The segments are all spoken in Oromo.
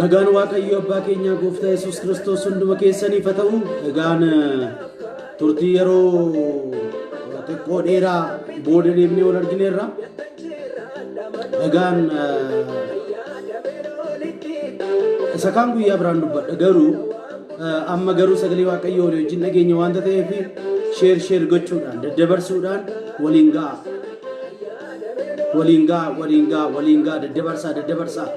Nagaan Waaqayyo Abbaa keenyaa Gooftaa Yesuus Kiristoos hunduma keessaniif haa ta'u. Egaan turtii yeroo xiqqoo dheeraa booda deemnee wal argineerra. Egaan isa kaan guyyaa biraan dubbadha garuu amma garuu sagalee Waaqayyoo walii wajjin dhageenya waanta ta'eef sheer sheer gochuudhaan daddabarsuudhaan waliin ga'a. Waliin ga'a waliin ga'a waliin ga'a daddabarsaa daddabarsaa.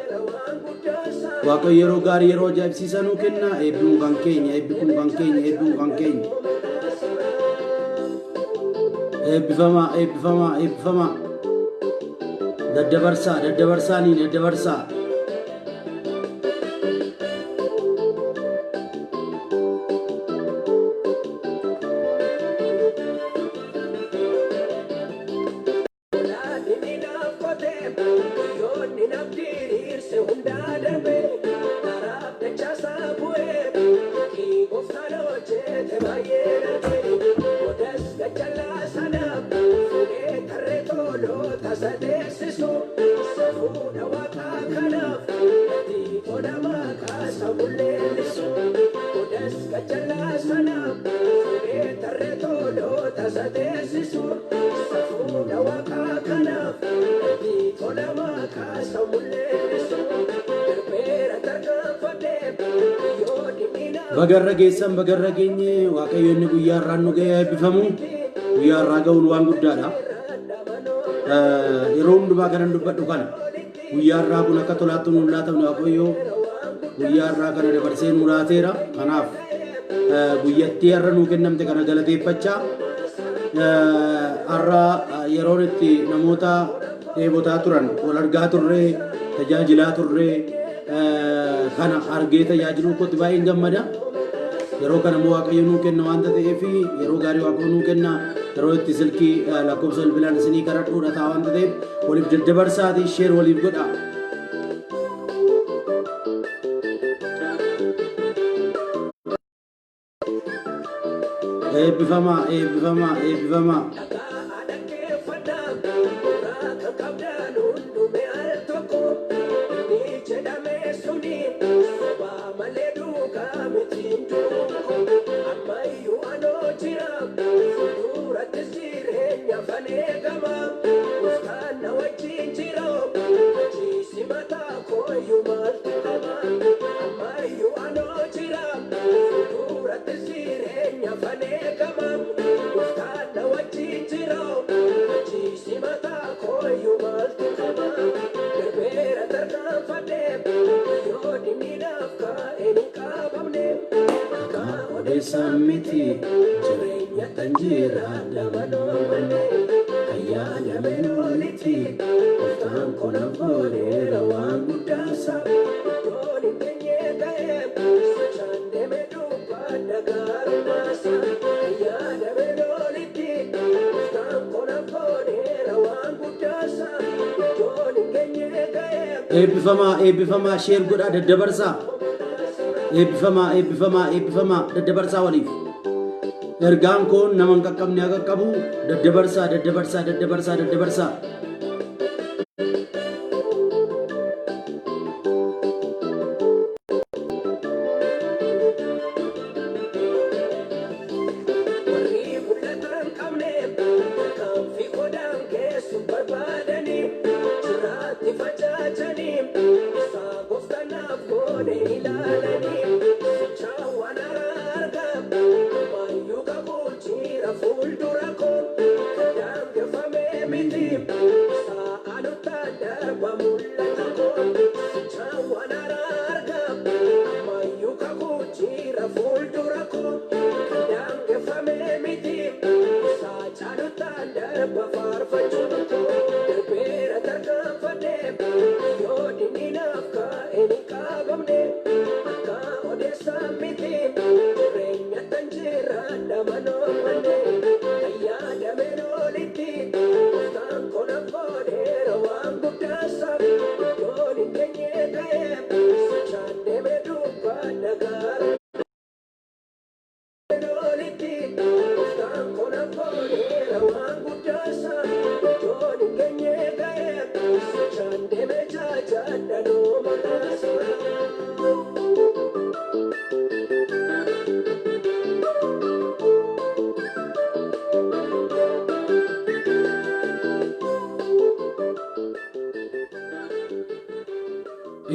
Waaqayyo yeroo gaarii yeroo ajaa'ibsiisaa nuu kenna. Eebbi kun kan keenya eebbi kun kan keenya eebbi kun kan keenya. Eebbifamaa eebbifamaa eebbifamaa. Daddabarsaa daddabarsaanii daddabarsaa. Bagarra geessan bagarra geenye Waaqayyo inni guyyaa irraan nu ga'e eebbifamu. Guyyaa irraa ga'uun waan guddaadha. Yeroo hundumaa kanan dubbadhu kana. Guyyaa irraa kun akka tolaatti nuun laatamne Waaqayyo guyyaa irraa kana dabarsee nuu laateera. Kanaaf guyyattii har'a nuu kennamte kana galateeffachaa har'a yeroon itti namoota dheebotaa turan wal argaa turre tajaajilaa turre kana argee tajaajiluu kootti baay'een gammada. Yeroo kana immoo Waaqayyo nuu kenna waanta ta'eef yeroo gaarii Waaqayyo nuu kenna yeroo itti silkii lakkoofsa bilbilaan isinii kadhadhuudha ta'a waanta ta'eef waliif daddabarsaatii sheer waliif godha. Eebbifamaa eebbifamaa eebbifamaa. Odeessaan miti jireenya tan jiraadha malee ayyaana meenoolitti gooftaan kun abboodeera waan guddaasa. Eebbifamaa eebbifamaa sheer godhaa daddabarsaa. Eebbifamaa eebbifamaa eebbifamaa daddabarsaa waliif. Ergaan koo nama hin qaqqabne haa qaqqabu daddabarsaa daddabarsaa daddabarsaa daddabarsaa.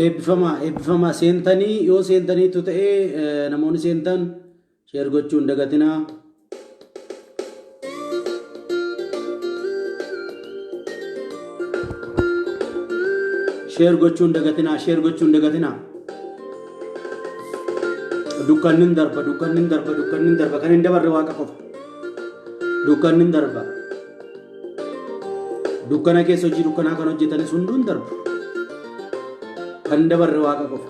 Eebbifamaa, eebbifamaa. Seentanii yoo seentaniitu ta'ee namoonni seentan share gochuu hin dagatinaa. Share gochuu hin dagatinaa, share gochuu hin dagatinaa. Dukkanni hin darba, dukkanni hin darba, dukkanni hin darba. Kan hin dabarre Waaqa qofa. Dukkanni hin darba. Dukkana keessa hojii dukkanaa kan hojjetanis hunduu hin darbu. Kan hin dabarre Waaqa qofa.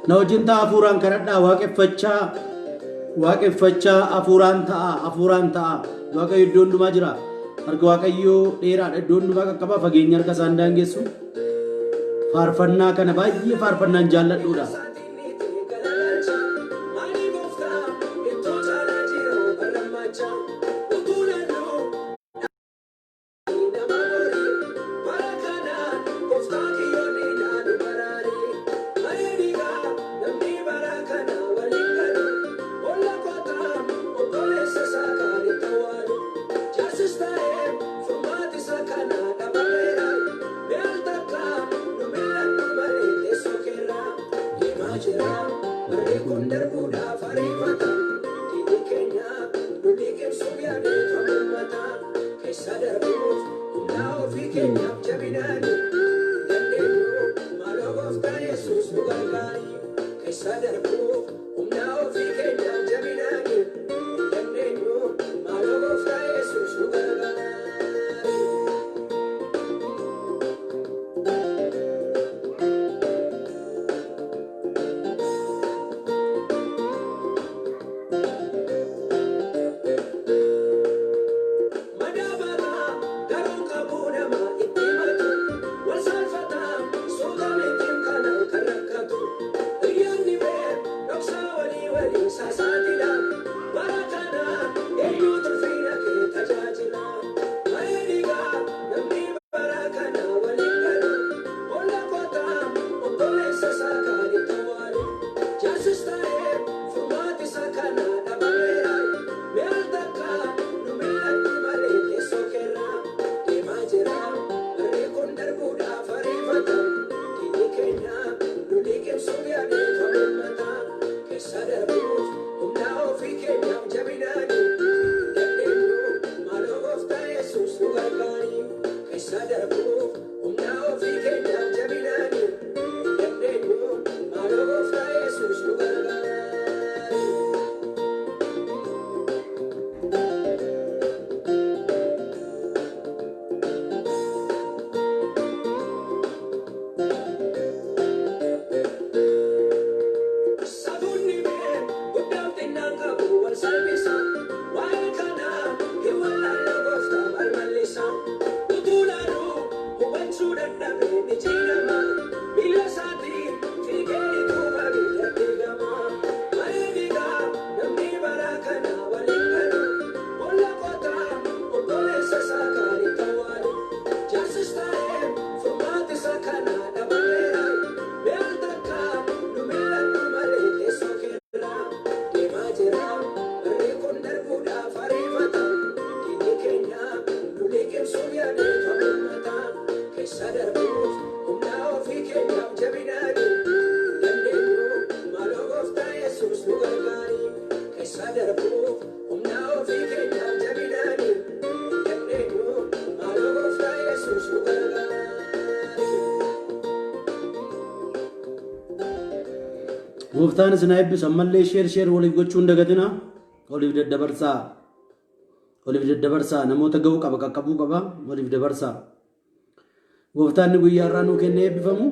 Na wajjin ta'a, hafuuraan kadhadhaa, waaqeffachaa, waaqeffachaa, hafuuraan ta'a, hafuuraan ta'a. Waaqayyo iddoo hundumaa jira. Harki Waaqayyoo dheeraadha, iddoo hundumaa qaqqaba, fageenya harka isaan daangessu. Faarfannaa kana baay'ee faarfannaan jaalladhuudha. Gooftaan isin haa eebbisu. Ammallee sheer sheer waliif gochuu hin dagatina. Waliif daddabarsaa. Waliif daddabarsaa. Namoota ga'uu qaba, qaqqabuu qaba. Waliif dabarsaa. Gooftaan inni guyyaa irraa nuu kennee eebbifamu.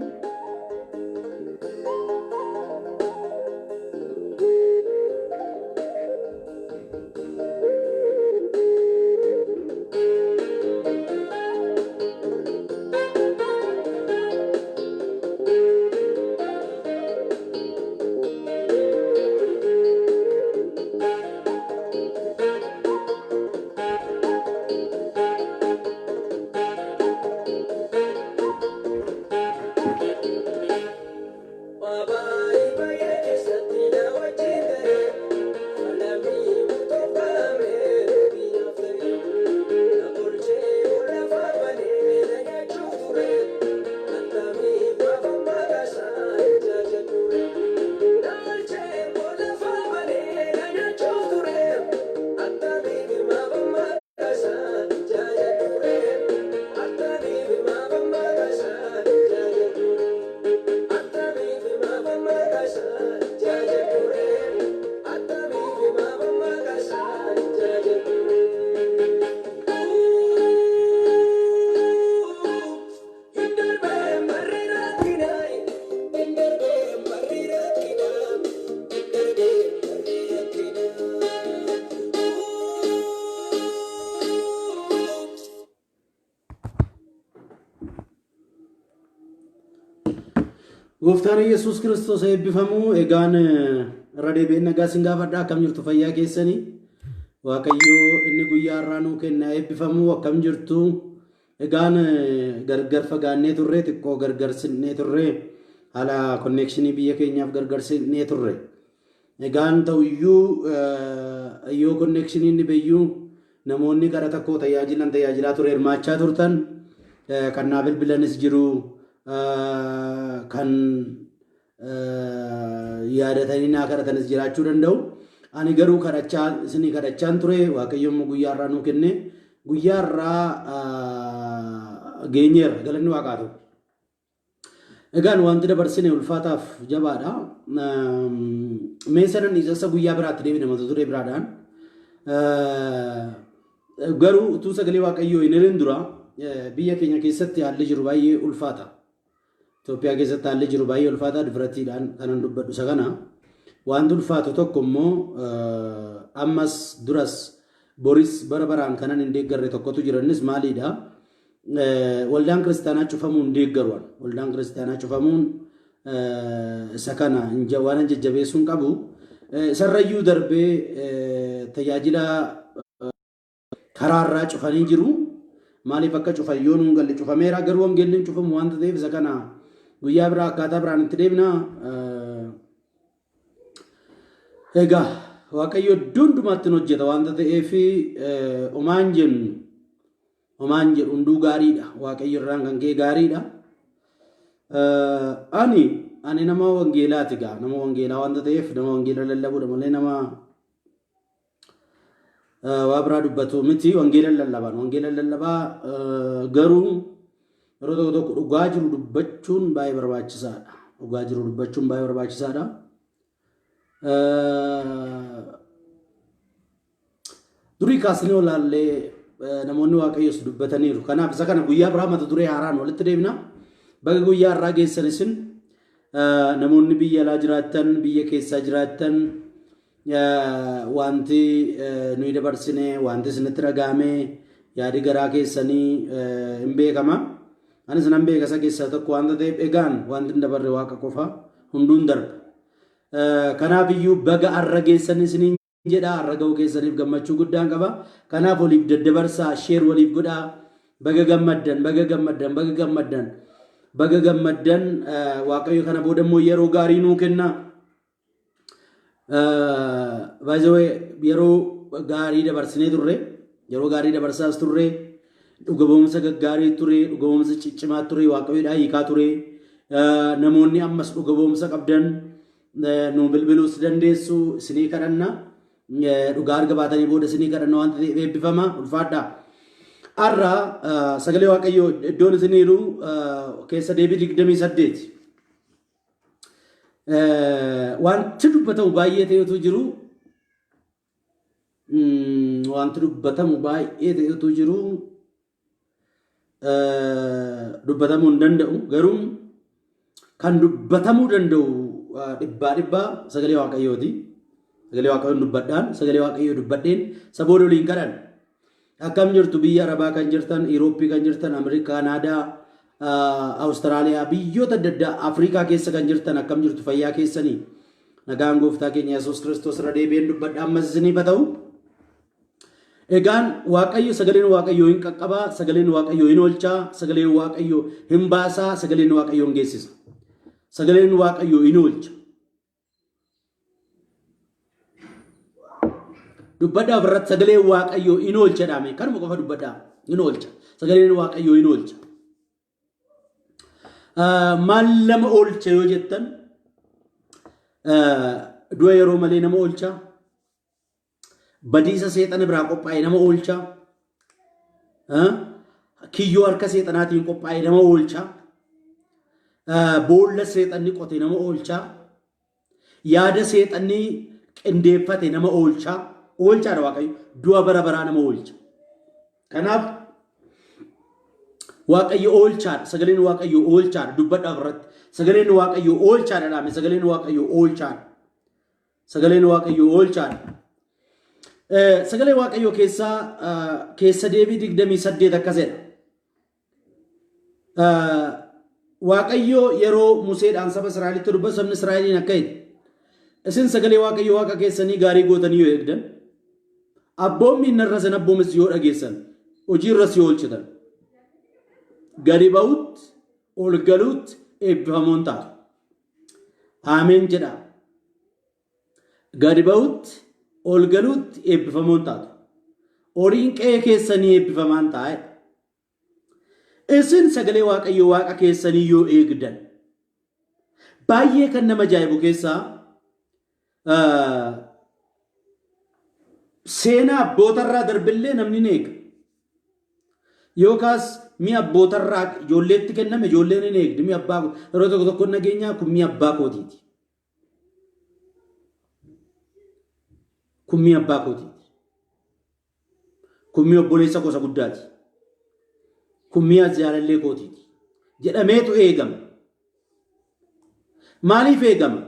Gooftaan Yesuus Kiristoos eebbifamu. Egaan irra deebi'een nagaa isin gaafadha. Akkam jirtu fayyaa keessanii? Waaqayyo inni guyyaa har'aa nuu kenna eebbifamu. Akkam jirtu? Egaan gargar fagaannee turre, xiqqoo gargar siqnee turre, haala konneekshinii biyya keenyaaf gargar siqnee turre. Egaan ta'uyyuu yoo konneekshiniin dhibeyyuu namoonni kadhata koo tajaajilan tajaajilaa ture hirmaachaa turtan kan naa bilbilanis jiru kan yaadatanii naa kadhatanis jiraachuu danda'u. Ani garuu kadhachaa isinii kadhachaan ture Waaqayyo immoo guyyaa irraa nuu kenne guyyaa irraa geenyeerra galanni waaqaa ta'u. Egaan wanti dabarsine ulfaataaf jabaadha. Mee sanan dhiisassa guyyaa biraatti deebina mata duree biraadhaan. Garuu utuu sagalee Waaqayyoo hin hirin dura biyya keenya keessatti haalli jiru baay'ee ulfaata. Itoophiyaa keessatti haalli jiru baay'ee ulfaata difratiidhaan kanan dubbadhu isa kana. Wanti ulfaatu tokko immoo ammas duras boris bara baraan kanan hin deeggarre tokkotu jira innis maaliidha? Waldaan kiristaanaa cufamuu hin deeggaru. Waldaan kiristaanaa cufamuun isa kana waan jajjabeessuu hin qabu. Isarrayyuu darbee tajaajila karaarraa cufanii jiru. Maaliif akka cufan yoo nuun galle cufameera garuu wangeelli hin cufamu waanta ta'eef isa kana guyyaa biraa akkaataa biraan itti deemna. Egaa Waaqayyo iddoo hundumaatti hin hojjeta waanta ta'eef homaan jennu homaan jedhu hunduu gaariidha. Waaqayyo irraan kan ka'e gaariidha. Ani ani nama wangeelaati gaa nama wangeelaa waanta ta'eef nama wangeela lallabuudha malee nama waa biraa dubbatu miti wangeela lallaban wangeela lallabaa garuu yeroo tokko tokko dhugaa jiru dubbachuun baay'ee barbaachisaadha dhugaa jiru dubbachuun baay'ee barbaachisaadha. Durii kaasnee olaallee namoonni waaqayyos dubbataniiru. Kanaaf isa kana guyyaa biraa mata duree haaraan walitti deebina. Baga guyyaa har'aa geessan isin namoonni biyya alaa jiraattan biyya keessaa jiraattan Wanti nuyi dabarsine, wanti isinitti dhaga'ame, yaadi garaa keessanii hin beekama. Anis nan beeka isa keessaa tokko wanta ta'eef egaan wanti hin dabarre waaqa qofa hunduun darba. Kanaaf iyyuu baga arra geessan isiniin jedha arra ga'uu keessaniif gammachuu guddaan qaba. Kanaaf waliif daddabarsaa, sheer waliif godhaa. Baga gammaddan, baga gammaddan, baga gammaddan, baga gammaddan Waaqayyo kana booda immoo yeroo gaarii nuu kenna. By the way, yeroo gaarii dabarsinee turre, yeroo gaarii dabarsaas turre, dhuga ba'umsa gaggaarii ture, dhuga ba'umsa ciccimaa ture, waaqayyoodhaa hiikaa ture. Namoonni ammas dhuga ba'umsa qabdan nu bilbiluus dandeessu isinii kadhanna. Dhugaa arga baatanii booda isinii kadhanna waan ta'eef eebbifama ulfaadhaa. Har'a sagalee waaqayyoo iddoon isiniiru keessa deebii 28. Wanti dubbatamu baay'ee ta'etu jiru. Wanti dubbatamu baay'ee ta'etu jiru. Dubbatamuu hin danda'u. Garuu kan dubbatamuu danda'u dhibbaa dhibbaa sagalee Waaqayyooti. Sagalee Waaqayyoon dubbadhaan sagalee Waaqayyoo dubbadheen sabooda waliin kadhan. Akkam jirtu biyya Arabaa kan jirtan, Irooppii kan jirtan, Ameerikaa, Kanaadaa, Awustiraaliyaa, biyyoota adda addaa Afrikaa keessa kan jirtan akkam jirtu fayyaa keessanii? Nagaan gooftaa keenya Yesuus Kiristoos irra deebi'een dubbadha ammas isiniif haa ta'u. Egaan Waaqayyo sagaleen Waaqayyoo hin qaqqabaa, sagaleen Waaqayyoo hin oolchaa, sagaleen Waaqayyoo hin baasaa, sagaleen Waaqayyoo hin geessisa. Sagaleen Waaqayyoo hin oolcha. Dubbadhaa ofirratti sagaleen Waaqayyoo hin oolcha dhaame. Kanuma qofa dubbadhaa hin oolcha. Sagaleen Waaqayyoo hin oolcha. Maal nama oolcha yoo jettan du'a yeroo malee nama oolcha. Badiisa seexana biraa qophaa'e nama oolcha. Kiyyoo harka seexanaatiin qophaa'e nama oolcha. Boolla seexanni qote nama oolcha. Yaada seexanni qindeeffate nama oolcha. Oolchaadha Waaqayyo. Du'a bara baraa nama oolcha. Kanaaf Waaqayyo oolchaadha. Sagaleen Waaqayyo oolchaadha. Dubbadhaa irratti. Sagaleen Waaqayyo oolchaadha dhaame. Sagaleen Waaqayyo oolchaadha. Sagaleen Waaqayyoo oolchaadha. Sagalee Waaqayyoo keessaa keessa deebii 28 akkas jedha. Waaqayyo yeroo Museedhaan saba Israa'elitti dubbatu sabni Israa'eliin akka jedhe. Isin sagalee Waaqayyo Waaqa keessanii gaarii gootanii yoo eegdan, abboommi inni irra isin abboomes yoo dhageessan, hojii irras yoo oolchitan, gadi ba'utti ol galuutti eebbifamoon taatu. Aameen jedhaa. Gadi ba'utti, ol galuutti eebbifamoon taatu. Horiin qe'ee keessanii eebbifamaan ta'a jedha. Isin sagalee Waaqayyo Waaqa keessanii yoo eegdan. Baay'ee kan nama ajaa'ibu keessaa seenaa abbootarraa darbillee namni ni eega. Yookaas mi'a abbootarraa ijoolleetti kenname ijoolleen hin eegdi. Mi'a abbaa yeroo tokko tokko nageenyaa kun mi'a abbaa kootiiti. Kun mi'a abbaa kootiiti. Kun mi'a obboleessa koo isa guddaati. Kun mi'a jaalallee kootiiti. Jedhameetu eegama. Maaliif eegama?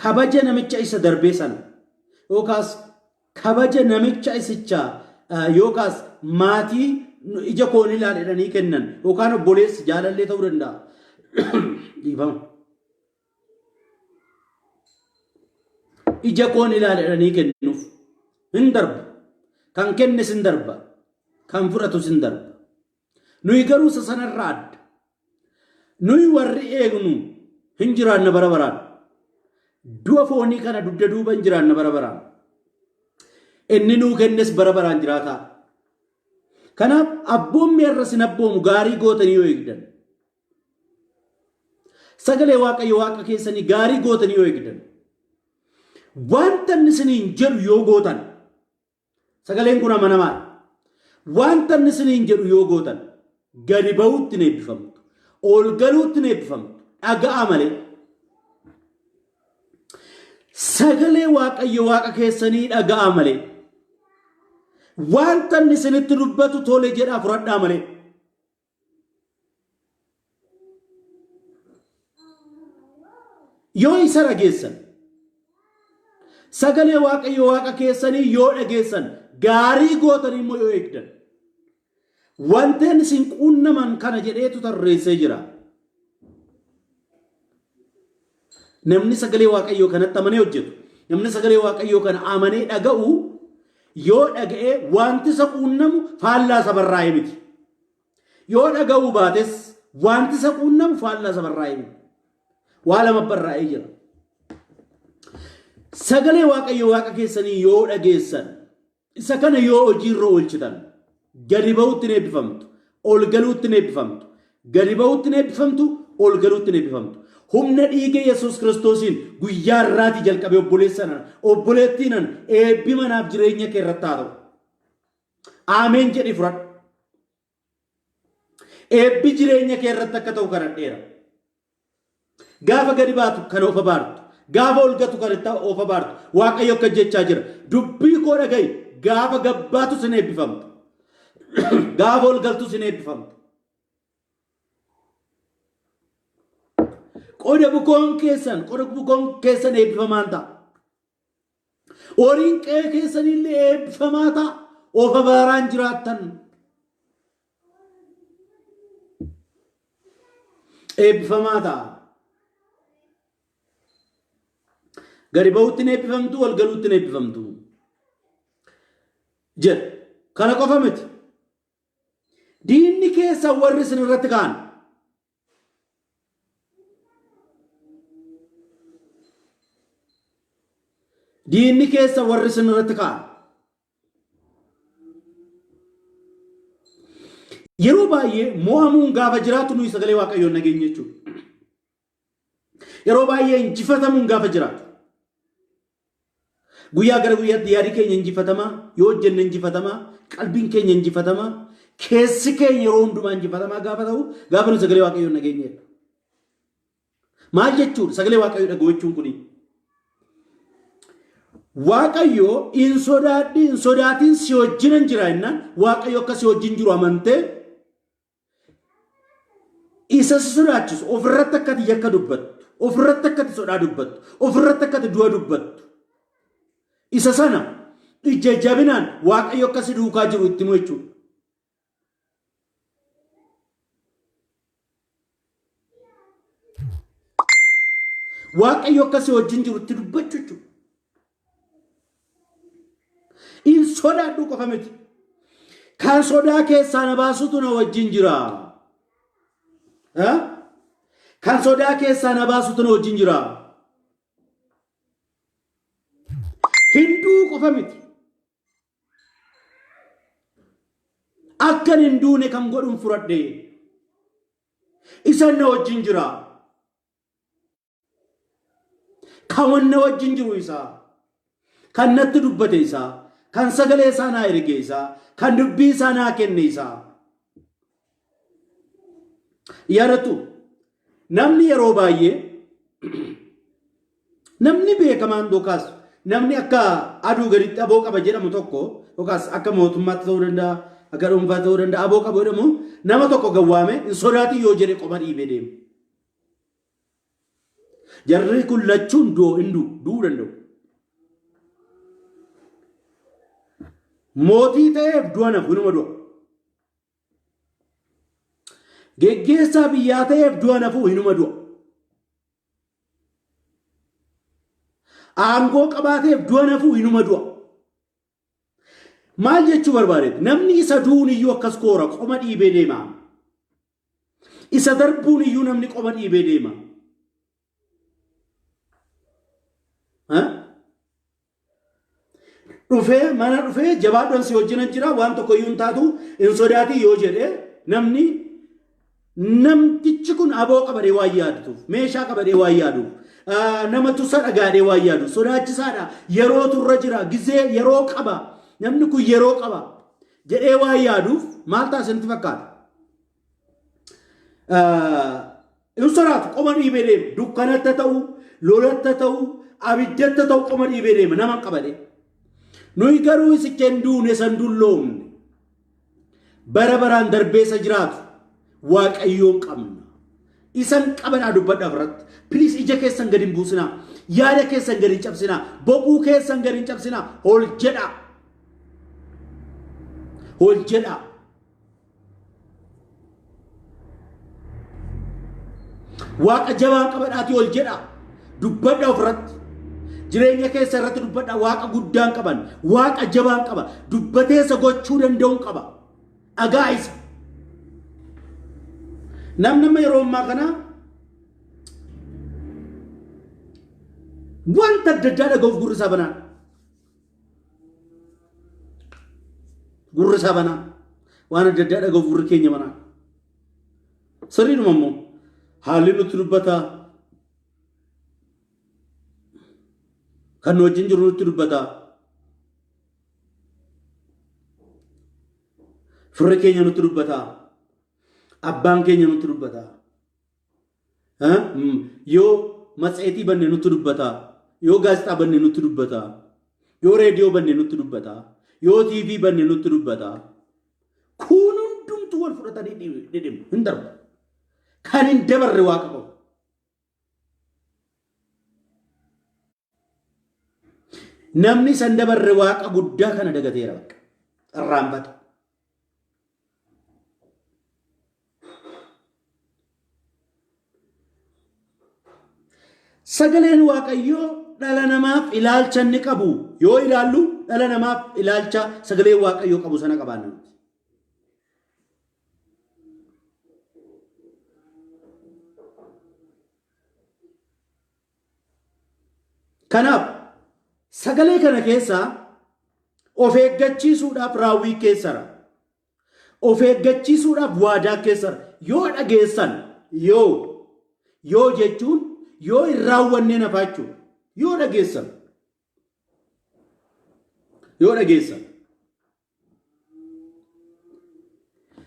Kabaja namicha isa darbee sana yookaas kabaja namicha isicha yookaas maatii ija koon ilaali jedhanii kennan yookaan obboleessi jaalallee ta'uu danda'a. Dhiifama. Ija koon ilaali jedhanii kennuuf hin darba. Kan kennes hin darba. Kan fudhatus hin darba. Nuyi garuu isa sanarraa adda. Nuyi warri eegnu hin jiraanna bara baraan. Du'a foonii kana dugda duuba hin jiraanna bara baraan. Inni nuu kennes bara baraan jiraataa. Kanaaf abboommi har'a sin abboomu gaarii gootanii yoo eegdan. Sagalee Waaqayyo Waaqa keessanii gaarii gootanii yoo eegdan. Wanta inni isiniin jedhu yoo gootan. Sagaleen kun amanamaadha. Wanta inni isiniin jedhu yoo gootan gadi ba'uutti hin eebbifamtu. Ol galuutti hin eebbifamtu. Dhaga'aa malee. Sagalee Waaqayyo Waaqa keessanii dhaga'aa malee. Wanta inni isinitti dubbatu tole jedhaa fudhadhaa malee. Yoo isa dhageessan sagalee Waaqayyo Waaqa keessanii yoo dhageessan gaarii gootanii immoo yoo eegdan wanteen isin quunnaman kana jedheetu tarreessee jira. Namni sagalee Waaqayyoo kanatti amanee hojjetu, namni sagalee Waaqayyoo kana amanee dhaga'u yoo dhaga'ee wanti isa quunnamu faallaa isa barraa'ee miti. Yoo dhaga'uu baates wanti isa quunnamu faallaa isa barraa'ee miti. Waa lama barraa'ee jira. Sagalee Waaqayyo Waaqa keessanii yoo dhageessan Isa kana yoo hojiirra oolchitan gadi ba'uutti hin eebbifamtu, ol galuutti hin eebbifamtu, gadi ba'uutti hin eebbifamtu, ol galuutti hin eebbifamtu. Humna dhiiga Yesuus Kiristoosiin guyyaa irraatii jalqabee obboleessa nana, obboleettii nana eebbi manaaf jireenya kee irratti haa ta'u. Aameen jedhi fudhadhu. Eebbi jireenya kee irratti akka ta'u kadhadheera. Gaafa gadi baatu kan of abaartu. Gaafa ol gatu kan itti of abaartu. Waaqayyo akka jechaa jira. Dubbii koo dhaga'i. Gaafa gabbaatu sin eebbifamta. Gaafa ol galtu sin eebbifamta. Qoda bukoon keessan, qoda bukoon keessan eebbifamaan ta'a. Horiin qe'ee keessanillee eebbifamaa ta'a. Of abaaraan jiraattan. Eebbifamaa ta'a. Gadi ba'uutti hin eebbifamtu, wal galuutti hin eebbifamtu. Jedha. Kana qofa miti. Diinni keessan warri isin irratti ka'an. Diinni keessan warri isin irratti ka'an. Yeroo baay'ee mo'amuun gaafa jiraatu nuyi sagalee Waaqayyoon nageenya jechuudha. Yeroo baay'ee injifatamuun gaafa jiraatu. Guyyaa gara guyyaatti yaadi keenya injifatamaa, yoo hojjenne injifatamaa, qalbiin keenya injifatamaa, keessi keenya yeroo hundumaa injifatamaa gaafa ta'u gaafa nu sagalee Waaqayyoon nageenyedha. Maal jechuudha sagalee Waaqayyoo dhaga'u jechuun kuni? Waaqayyo hin sodaadhi hin sodaatiin si wajjinan jira jennaan Waaqayyo akka si wajjin jiru amantee isa si sodaachisu ofirratti akka ati yakka dubbattu ofirratti akka ati sodaa dubbattu ofirratti akka ati du'a dubbattu isa sana ija jabinaan Waaqayyo akka si duukaa jiru itti himu jechuudha. Waaqayyo akka si wajjin jiru itti dubbachuu jechuudha. Hin sodaadhu qofa miti. Kan sodaa keessaa na baasutu na wajjin jira. Kan sodaa keessaa na baasutu na wajjin jira. Hinduu qofa miti. Akkan hin duune kan godhun fudhadhe. Isan na wajjin jira. Kan na wajjin jiru isaa. Kan natti dubbate isaa. Kan sagalee isaa naa erge isaa. Kan dubbii isaa naa kenne isaa. Yaadattu namni yeroo baay'ee namni beekamaan yookaas namni akka aduu gaditti aboo qaba jedhamu tokko yookaas akka mootummaatti ta'uu danda'a akka dhuunfaatti ta'uu danda'a aboo qaba jedhamu nama tokko gawwaame hin sodaatin yoo jedhe qoma dhiibee deema. Jarri kun lachuun du'u hin du'u du'uu danda'u. Mootii ta'eef du'a nafu inuma du'a. Geggeessaa biyyaa ta'eef du'a nafuu hinuma du'a. Aangoo qabaateef du'a nafuu hinuma du'a. Maal jechuu barbaadeet? Namni isa du'uun iyyuu akkas koora qoma dhiibee deema. Isa darbuun iyyuu namni qoma dhiibee deema. Dhufee mana dhufee jabaadhoon si wajjinan jira waan tokko iyyuu hin taatu hin sodaatin yoo jedhe namni namtichi kun aboo qabadee waan yaaduuf meeshaa qabadee waan yaaduuf nama tusa dhagaadhee waan yaaduuf sodaachisaadha yeroo turra jira gizee yeroo qaba namni kun yeroo qaba jedhee waan yaaduuf maal ta'a isinitti fakkaata? Hin sodaatu qoma dhiibee deema. Dukkanatti ta'u, lolatti ta'u, abiddatti ta'u qoma dhiibee deema nama hin qabadee. Nuyi garuu isicha hin duune san dulloomne. Bara baraan darbee isa jiraatu Waaqayyoon qabna. Isan qabanaa dubbadhaa irratti. Please ija keessan gadi hin buusinaa. Yaada keessan gadi hin cabsinaa. Boquu keessan gadi hin cabsinaa. Ol jedhaa. Ol jedhaa. Waaqa jabaan qabadhaatii ol jedhaa. Dubbadhaa ofirratti. Jireenya keessa irratti dubbadhaa. Waaqa guddaan qaban. Waaqa jabaan qaba. Dubbateessa gochuu danda'uun qaba. Dhagaa isa. Namni amma yeroo ammaa kana wanta adda addaa dhaga'uuf gurri isaa banaa. Gurri isaa banaa. Waan adda addaa dhaga'uuf gurri keenya banaa. Sirriidhuma immoo haalli nutti dubbataa. Kan nu wajjin jiru nutti dubbataa. Firri keenya nutti dubbataa. Abbaan keenya nutti dubbataa. Yoo matseetii banne nutti dubbata. Yoo gaazexaa banne nutti dubbata. Yoo reediyoo banne nutti dubbata. Yoo TV banne nutti dubbata. Kun hundumtuu wal fudhatanii dhidhimu hin darbu. Kan hin dabarre Waaqa qofa. Namni san dabarre Waaqa guddaa kana dagateera bakka. Irraanfate. Sagaleen Waaqayyoo dhala namaaf ilaalcha inni qabu yoo ilaallu dhala namaaf ilaalcha sagaleen Waaqayyoo qabu sana qabaanna nuti. Kanaaf sagalee kana keessaa of eeggachiisuudhaaf raawwii keessara. Of eeggachiisuudhaaf waadaa keessara. Yoo dhageessan yoo yoo jechuun yoo hin raawwannee nafaa jechuudha. Yoo dhageessan yoo dhageessan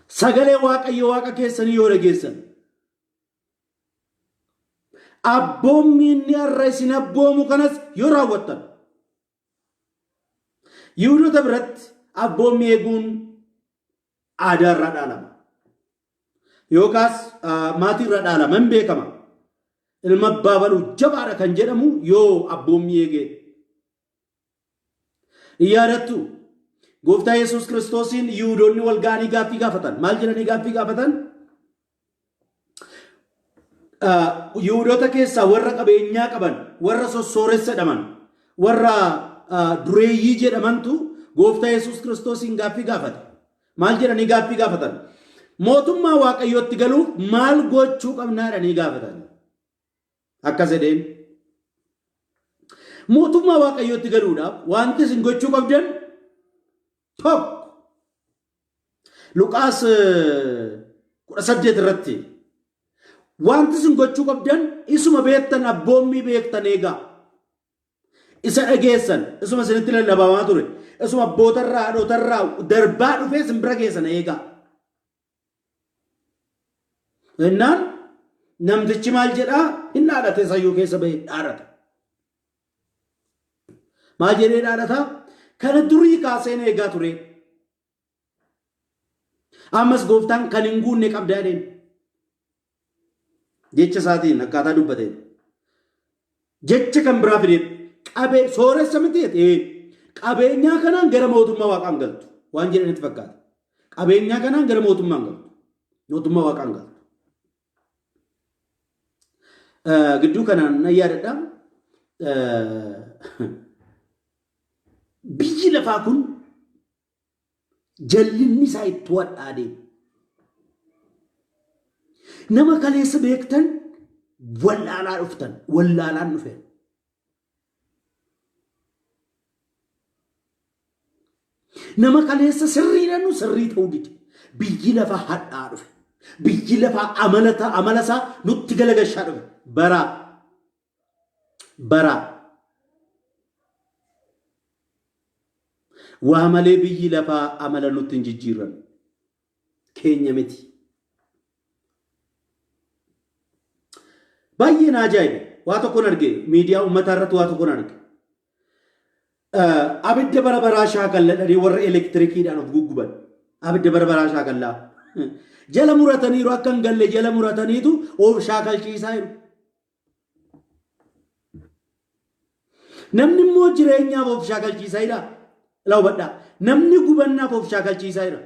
sagalee Waaqayyo Waaqa keessanii yoo dhageessan Abboommi inni har'a isin abboomu kanas yoo raawwattan. Yihudoota biratti abboommi eeguun aadaa irraa dhaalama. Yookaas maatii irraa dhaalama hin beekama. Ilma abbaa baluu jabaadha kan jedhamu yoo abboommii eegee. Hin yaadattu? Gooftaa Yesuus Kiristoosiin Yihudoonni wal ga'anii gaaffii gaafatan. Maal jedhanii gaaffii gaafatan? Yihudoota keessaa warra qabeenyaa qaban, warra sossooressa jedhaman, warra dureeyyii jedhamantu Gooftaa Yesuus Kiristoosiin gaaffii gaafate. Maal jedhanii gaaffii gaafatan? Mootummaa Waaqayyootti galuuf maal gochuu qabnaa jedhanii gaafatan. Akkas jedheen. Mootummaa Waaqayyootti galuudhaaf wanti isin gochuu qabdan tokko. Luqaas 18 irratti wanti isin gochuu qabdan isuma beektan abboommii beektan eegaa. Isa dhageessan isuma isinitti lallabamaa ture isuma abbootarraa haadhotarraa darbaa dhufee isin bira geessan eegaa. Innaan namtichi maal jedhaa hin dhaadhate sayyuu keessa bahee dhaadhata. Maal jedhee dhaadhata? Kana durii kaaseen eegaa ture. Ammas gooftaan kan hin guunne qabda jedheen. Jecha isaatiin akkaataa dubbateen. Jecha kan biraa fidee qabee sooressa miti jedhee qabeenyaa kanaan gara mootummaa waaqaan galtu waan jedhanitti fakkaata. Qabeenyaa kanaan gara mootummaan galtu. Mootummaa waaqaan galtu. Gidduu kanaan nan yaadadha. Biyyi lafaa kun jallinni isaa itti wadhaa deema. Nama kaleessa beektan wallaalaa dhuftan wallaalaan dhufe. Nama kaleessa sirriidha nu sirrii ta'uu dide. Biyyi lafaa hadhaa dhufe. Biyyi lafaa amala isaa nutti galagashaa dhufe. Baraa. Baraa. Waa malee biyyi lafaa amala nutti hin jijjiirran. Keenya miti. Baay'ee na ajaa'ibe. Waa tokkon arge. Miidiyaa uummataa irratti waa tokkon arge. Abidda bara baraa shaakalla jedhanii warra elektirikiidhaan of gugguban. Abidda bara baraa shaakallaa. Jala murataniiru akka hin galle jala murataniitu of shaakalchiisaa jiru. Namni immoo jireenyaaf of shaakalchiisaa jira. Ilaa hubadhaa. Namni gubannaaf of shaakalchiisaa jira.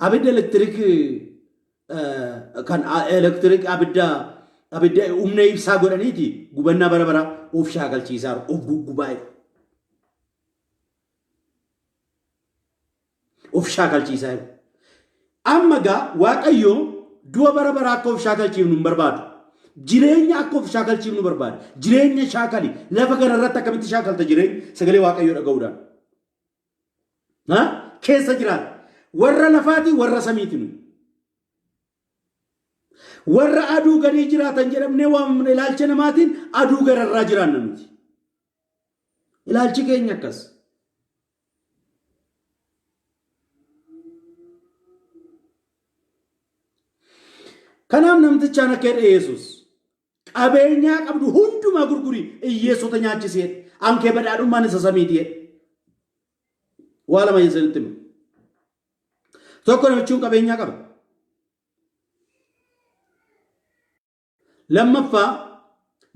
Abidda elektiriik kan elektiriik abidda abidda humna ibsaa godhaniiti gubannaa bara baraa of shaakalchiisaa jiru, of guggubaa jiru. Of shaakalchiisaa jiru. Amma gaa Waaqayyo du'a bara baraa akka of shaakalchiifnu hin barbaadu. Jireenya akka of shaakalchiifnu barbaada. Jireenya shaakali. Lafa kana irratti akkamitti shaakalta jireenya? Sagalee Waaqayyoo dhaga'uudhaan. Ha? Keessa jiraata. Warra lafaati warra samiiti nuyi. Warra aduu gadii jiraatan jedhamnee waamamna ilaalcha namaatiin aduu gararraa jiraanna nuti. Ilaalchi keenya akkas. Kanaaf namtichaan akka jedhe Yesuus qabeenyaa qabdu hundumaa gurgurii hiyyeessota nyaachisi jedhe. Ankee badhaadhummaan isa samiiti jedhe. Waa lama isinitti hima. Tokko namichuun qabeenyaa qaba. Lammaffaa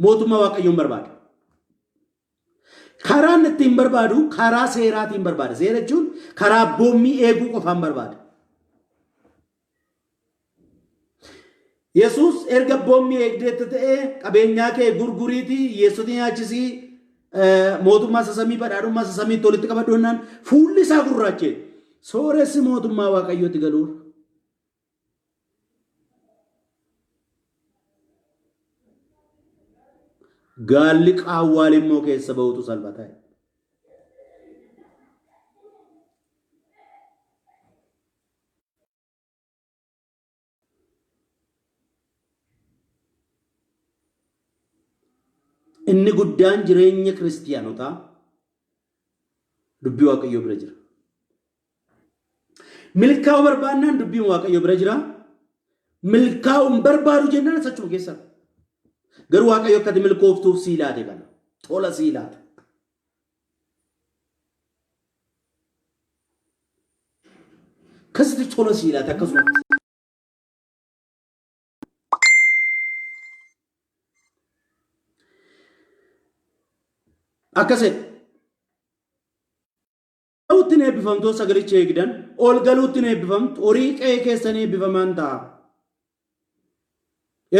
mootummaa Waaqayyoon barbaada. Karaan ittiin barbaadu karaa seeraatiin barbaada. Seera jechuun karaa abboommii eeguu qofaan barbaada. Yesuus erga abboommii eegdeetta ta'ee qabeenyaa kee gurguriitii hiyyeessota nyaachisii mootummaa isa samii badhaadhummaa isa samiitti walitti qabadhu jennaan fuulli isaa gurraachee sooressi mootummaa Waaqayyootti galuura. Gaalli qaawwaa limmoo keessa ba'utu salphata. Inni guddaan jireenya kiristiyaanotaa dubbii Waaqayyoo bira jira. Milkaa'uu barbaannaan dubbiin Waaqayyoo bira jira. Milkaa'uu hin barbaadu jennaan achuma keessa. Garuu Waaqayyo akka ati milkooftuuf sii laate kana. Tola sii laate. Akkasitti tola sii laate akkasumatti. Akkas jedhe. Galuutti hin eebbifamtu sagalicha eegdan, ol galuutti hin eebbifamtu, horii qe'ee keessan eebbifamaan ta'a.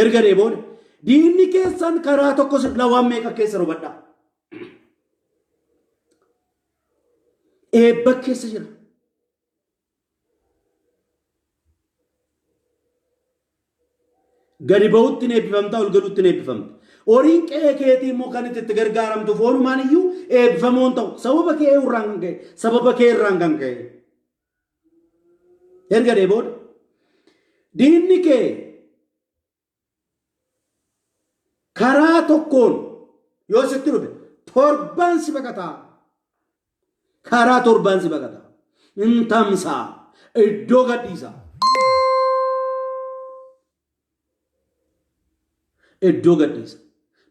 Erga dee booda diinni keessan karaa tokko waan meeqa keessa hubadhaa. Eebba keessa jira. Gadi ba'utti hin eebbifamta, ol galuutti hin eebbifamta. Horiin qe'ee keetii immoo kan itti itti gargaaramtu foonumaan iyyuu eebbifamoon ta'u. Sababa kee irraan kan ka'e, sababa kee irraan kan ka'e. Erga dee booda diinni kee karaa tokkoon yoo sitti dhufe torbaan si baqataa. Karaa torbaan si baqata. In tamsa'a. Iddoo gadhiisa. Iddoo gadhiisa.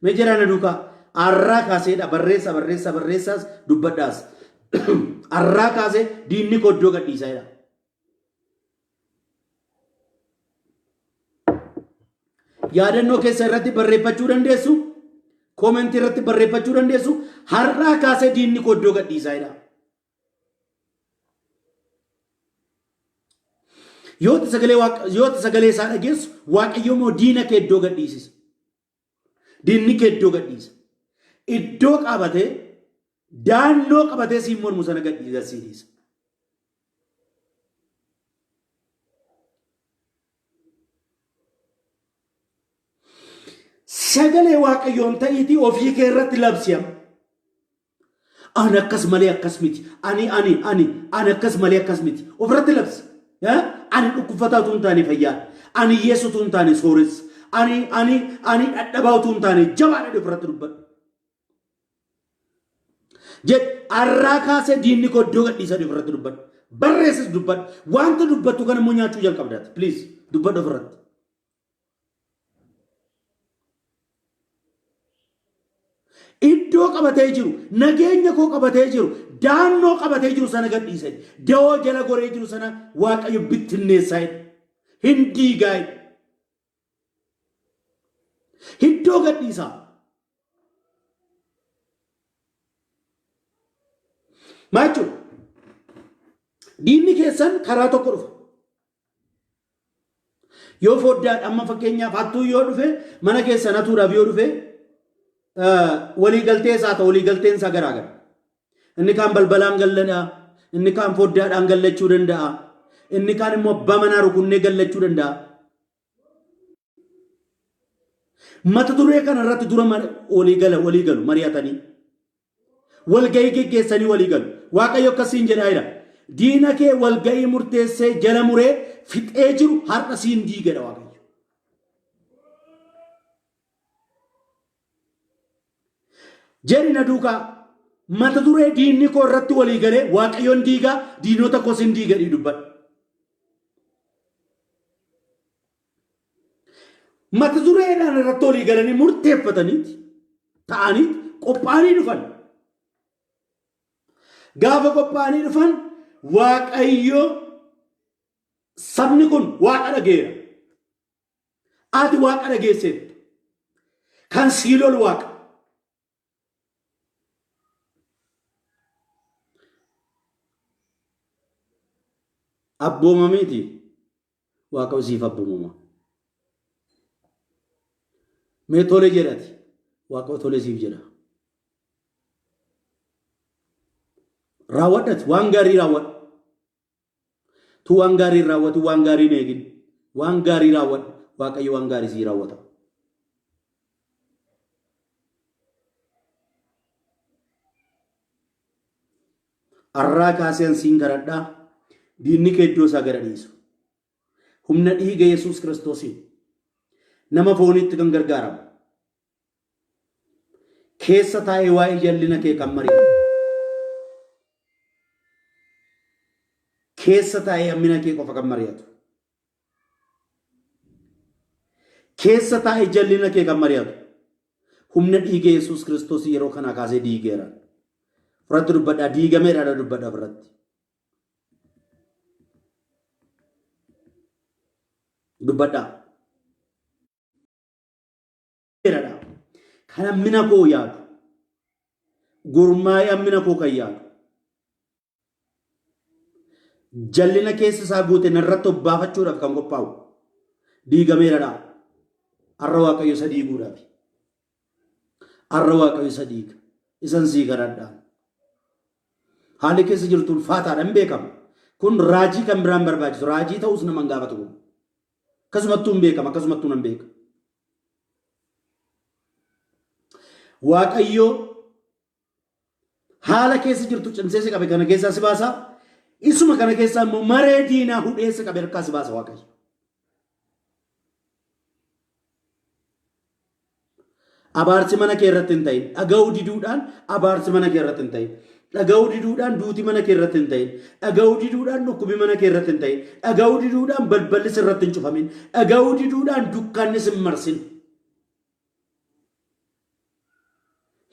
Mee jedhaa na duukaa. Arraa kaaseedha barreessa barreessa barreessaas dubbadhaas. Arraa kaasee diinni koo iddoo gadhiisa jedha. Yaadannoo keessa irratti barreeffachuu dandeessu. Koomentii irratti barreeffachuu dandeessu. Har'aa kaasee diinni koo iddoo gadhiisaa jedha. Yoo ati sagalee Waaqa- yoo ati sagalee isaa dhageessu Waaqayyo immoo diina kee iddoo gadhiisisa. Diinni kee iddoo gadhiisa. Iddoo qabatee daannoo qabatee siin mormu sana gadhiisa sii dhiisa. Sagalee Waaqayyoon ta'iitii ofii kee irratti labsi amma. Ani akkas malee akkas miti. Ani ani ani ani akkas malee akkas miti. Ofirratti labsi. Eh? Ani dhukkubfataa utuu hin taane fayyaadha. Ani hiyyeessa utuu hin taane sooressa. Ani ani ani dhadhabaa utuu hin taane jabaadha jedhi ofirratti dubbadhu. Jedhi arraa kaasee diinni koo iddoo gadhiisa jedhi ofirratti dubbadhu. Barreessis dubbadhu. Wanta dubbattu kana immoo nyaachuu jalqabdaati. Please dubbadhu ofirratti. Iddoo qabatee jiru, nageenya koo qabatee jiru, daannoo qabatee jiru sana gadhiise. Dawoo jala goree jiru sana Waaqayyo bittinneessaa jedhe. Hin diigaa jedhe. Iddoo gadhiisaa. Maal jechuudha? Diinni keessan karaa tokko dhufa. Yoo foddaadha amma fakkeenyaaf hattuu yoo dhufe mana keessan hatuudhaaf yoo dhufe waliigaltee isaa ta'u waliigalteen isaa garaagara. Inni kaan balbalaan galladha, inni kaan foddaadhaan gallachuu danda'a, inni kaan immoo abbaa manaa rukunnee gallachuu danda'a. Mata duree kana irratti dura walii gala walii galu mari'atanii. Walga'ii geggeessanii walii galu. Waaqayyo akkasiin jedhaa jira. Diina kee walga'ii murteessee jala muree fixee jiru har'a siin diigedha Waaqayyo. Jedhi na duukaa mata duree diinni koo irratti walii galee Waaqayyoon diigaa diinota koos hin diigadhii dubbadhu. Mata dureedhaan irratti walii galanii murteeffataniiti ta'aniiti qophaa'anii dhufan. Gaafa qophaa'anii dhufan Waaqayyo sabni kun Waaqa dhageera. Ati Waaqa dhageesseetta. Kan sii lolu Waaqa. Abboomamiiti Waaqayyo siif abboomama. Mee tole jedhati Waaqayyo tole siif jedha. Raawwadhati waan gaarii raawwadhu. Tu waan gaarii hin raawwatu waan gaarii hin eegin. Waan gaarii raawwadhu Waaqayyo waan gaarii sii raawwata. Arraa kaasee an siin kadhadhaa diinni kee iddoo isaa gara dhiisu. Humna dhiiga Yesuus Kiristoosiin nama fooniitti kan gargaaramu. Keessa taa'ee waa'ee jallina kee kan mari'atu. Keessa taa'ee hammina kee qofa kan mari'atu. Keessa taa'ee jallina kee kan mari'atu. Humna dhiiga Yesuus Kiristoos yeroo kanaa kaasee diigeera. Ofirratti dubbadhaa diigameera dubbadhaa ofirratti. Dubbadhaa. Dha. Kan hammina koo yaadu. Gurmaa'ee hammina koo kan yaadu. Jallina keessa isaa guute narratti obbaafachuudhaaf kan qophaa'u. Diigameera dha. Har'a Waaqayyo isa diiguudhaaf. Har'a Waaqayyo isa diiga. Isan sii kadhadha. Haalli keessa jirtu ulfaataadha hin beekama. Kun raajii kan biraan barbaachisu. Raajii ta'us nama hin gaafatu kun. Akkasumattuu hin beekama. Akkasumattuu nan beeka. Waaqayyo haala keessa jirtu cimsee si qabe kana keessaa si baasa. Isuma kana keessaa immoo maree diinaa hudhee si qabe harkaa si baasa Waaqayyo. Abaarsi mana kee irratti hin ta'in. Dhaga'uu diduudhaan abaarsi mana kee irratti hin ta'in. Dhaga'uu diduudhaan duuti mana kee irratti hin ta'in. Dhaga'uu diduudhaan dhukkubi mana kee irratti hin ta'in. Dhaga'uu diduudhaan balballi sirratti hin cufamin. Dhaga'uu diduudhaan dukkanni sin marsin.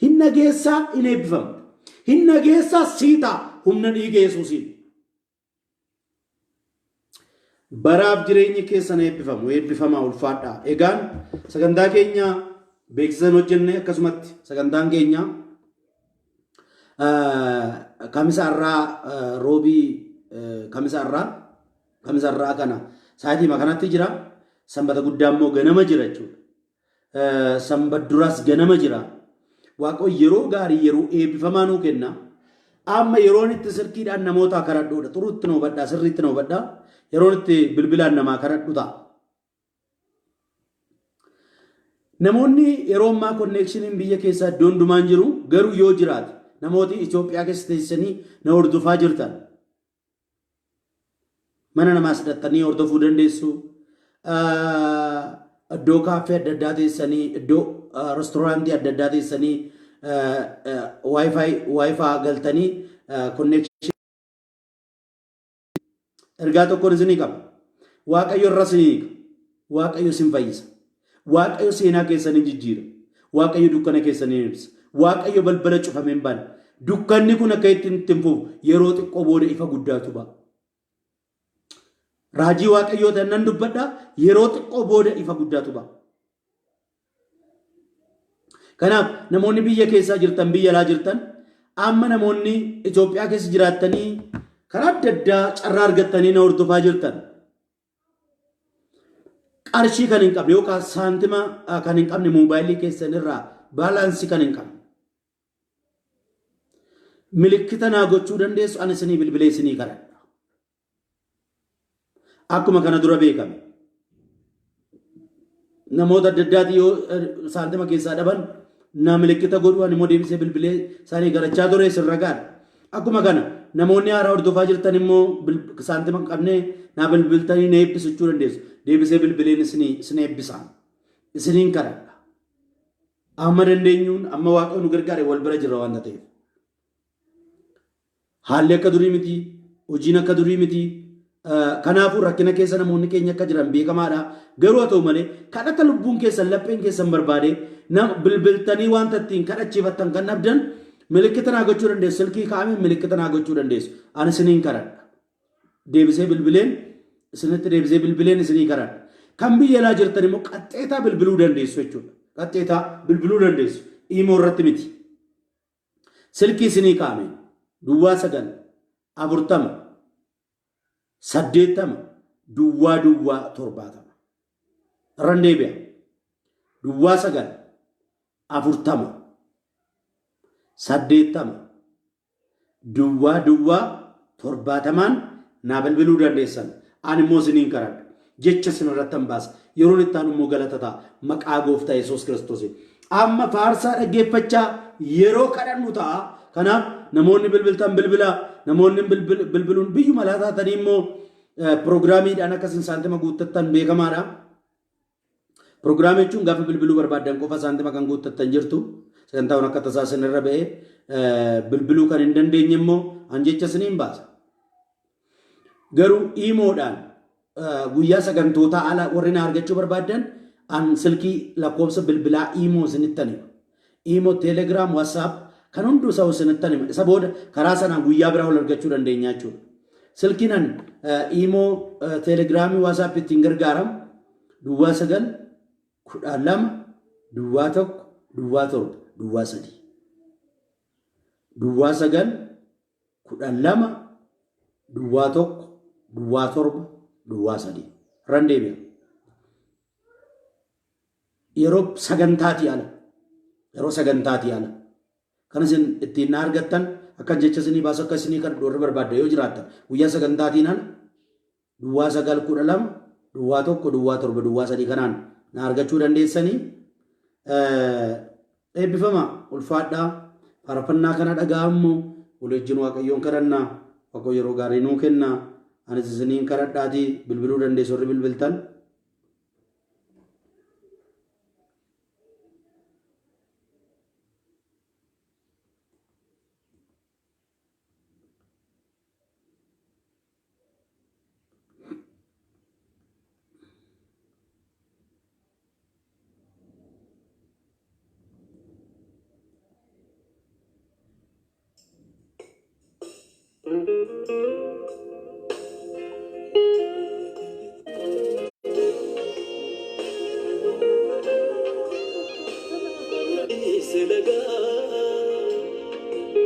Hin dhageessaa hin eebbifamta. Hin dhageessaa sii ta'a humna dhiiga Yesuusiin. Baraaf jireenyi keessan eebbifamu eebbifamaa ulfaadhaa. Egaan sagantaa keenya beeksisan hojjenne akkasumatti sagantaan keenya kamisa har'aa roobii kamisa har'aa kamisa har'aa kana sa'aatii kanatti jira. Sanbata guddaa immoo ganama jira jechuudha. Sanbat duraas ganama jira. Waaqoo yeroo gaarii yeroo eebbifamaa nuu kenna. Amma yeroon itti silkiidhaan namoota kadhadhuudha. Xuruutti na hubadhaa, sirriitti na hubadhaa. Yeroon itti bilbilaan namaa kadhadhu ta'a. Namoonni yeroo ammaa konneekshiniin biyya keessaa iddoo hundumaan jiru garuu yoo jiraate namooti Itoophiyaa keessa teessanii na hordofaa jirtan. Mana namaas hidhattanii hordofuu dandeessu. Iddoo kaaffee adda addaa teessanii, iddoo restoraantii adda addaa teessanii waayifaa galtanii konneekshinii ergaa tokkoon isinii qaba. Waaqayyo irra isinii hiika. Waaqayyo isin fayyisa. Waaqayyo seenaa keessan hin jijjiira. Waaqayyo dukkana keessan hin ibsa. Waaqayyo balbala cufame hin bana. Dukkanni kun akka itti hin fufu yeroo xiqqoo booda ifa guddaatu ba'a. Raajii Waaqayyoo ta'e nan dubbadha yeroo xiqqoo booda ifa guddaatu ba'a. Kanaaf namoonni biyya keessaa jirtan biyya alaa jirtan amma namoonni Itoophiyaa keessa jiraattanii karaa adda addaa carraa argattanii na hordofaa jirtan. Qarshii kan hin qabne yookaan saantima kan hin qabne moobaayilii keessan irraa baalaansii kan hin qabne. Milikkita naa gochuu dandeessu ani isinii bilbilee isinii kadhadha. Akkuma kana dura beekame. Namoota adda addaati yoo saantima keessaa dhaban na milikkita godhu ani immoo deebisee bilbilee isaanii kadhachaa ture isin ragaadha. Akkuma kana namoonni haaraa hordofaa jirtan immoo saantima hin qabne naa bilbiltanii na eebbisachuu dandeessu. Deebisee bilbileen isin eebbisa. Isiniin kadhadha. Amma dandeenyuun amma Waaqayyo nu gargaare wal bira jirra waan ta'eef. Haalli akka durii miti, hojiin akka durii miti. Kanaafuu rakkina keessa namoonni keenya akka jiran beekamaadha. Garuu haa ta'u malee kadhata lubbuun keessan lapheen keessan barbaade bilbiltanii wanta ittiin kadhachiifattan kan dhabdan milikkita naa gochuu dandeessu. Silkii kaa'ame milikkita naa gochuu dandeessu. Ani isiniin kadhadha. Deebisee bilbileen isinitti deebisee bilbileen isinii kadhadha. Kan biyya alaa jirtan immoo qaxxeetaa bilbiluu dandeessu jechuudha. Qaxxeetaa bilbiluu dandeessu. Iimoo irratti miti. Silkii isinii kaa'ame duwwaa 9 40 80 duwwaa duwwaa 70. Irran deebi'a. Duwwaa 9 40 80 duwwaa duwwaa 70n naa bilbiluu dandeessan. Ani immoo isiniin kadhadha. Jecha isin irratti hin baasa. Yeroon itti aanu immoo galata ta'a. Maqaa gooftaa Yesuus Kiristoosiin. Amma faarsaa dhaggeeffachaa yeroo kadhannu ta'a. Kanaaf namoonni bilbiltan bilbilaa. Namoonni bilbiluun biyyuma alaa taatanii immoo piroogiraamiidhaan akka isin saantima guuttattan beekamaadha. Piroogiraamii jechuun gaafa bilbiluu barbaaddan qofa saantima kan guuttattan jirtu. Sagantaan akka tasaa isinirra ba'ee bilbiluu kan hin dandeenye immoo an jecha isiniin baasa. Garuu iimoodhaan guyyaa sagantootaa ala warri na argachuu barbaaddan an silkii lakkoofsa bilbilaa iimoo isinittan hima. Iimoo, Telegiraam, WhatsApp kan hunduu isaa isinittan hima. Isa booda karaa sanaan guyyaa biraa wal argachuu dandeenya jechuudha. Silkiin an iimoo, Telegiraamii, WhatsApp ittiin gargaaramu duwwaa 9 12 duwwaa 1 duwwaa 7 duwwaa 3. Duwwaa 9 12 duwwaa 1 duwwaa 7 duwwaa 3. Irran deebi'a. Yeroo sagantaatii ala. Yeroo sagantaatii ala. Kan isin ittiin na argattan akkan jecha isinii baasu akka isinii kadhadhu warri barbaadda yoo jiraattan guyyaa sagantaatiin ala duwwaa 9 12 duwwaa 1 duwwaa 7 duwwaa 3 kanaan na argachuu dandeessanii. Eebbifama ulfaadhaa faarfannaa kana dhaga'aa immoo walii wajjin Waaqayyoon kadhannaa. Waaqayyo yeroo gaarii nuu kenna. Anis isiniin kadhadhaatii bilbiluu dandeessu warri bilbiltan.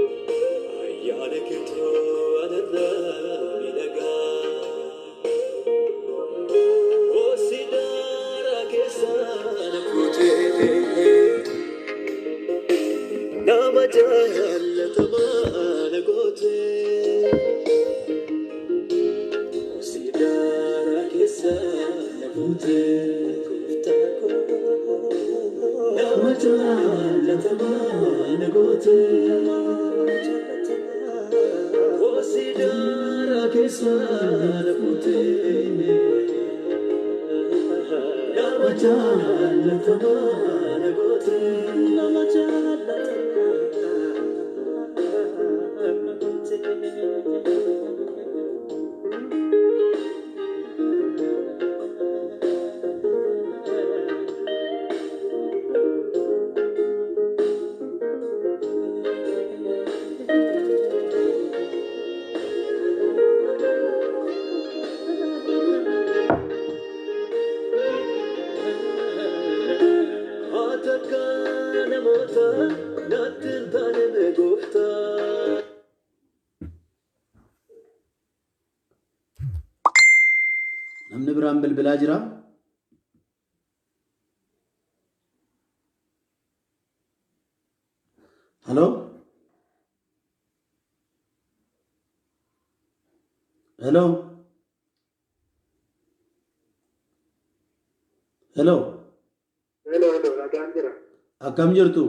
Ayyaana keetu anarraa miidhagaa. Osi daaraa keessa na fuutee nama jaallatamaa na gootee. Osi daaraa keessa na fuutee gooftaa koo nama jaallatamaa na gootee. Osi daaraa keessa na fuutee nama jaallatamaa na gootee. Nama jaallatamaa na gootee. Ati akka namoota natti hin taane mee gooftaa. Namni biraan bilbilaa jira. Hello? Hello? Hello? Hello, hello, nagaan jira. Akkam jirtu?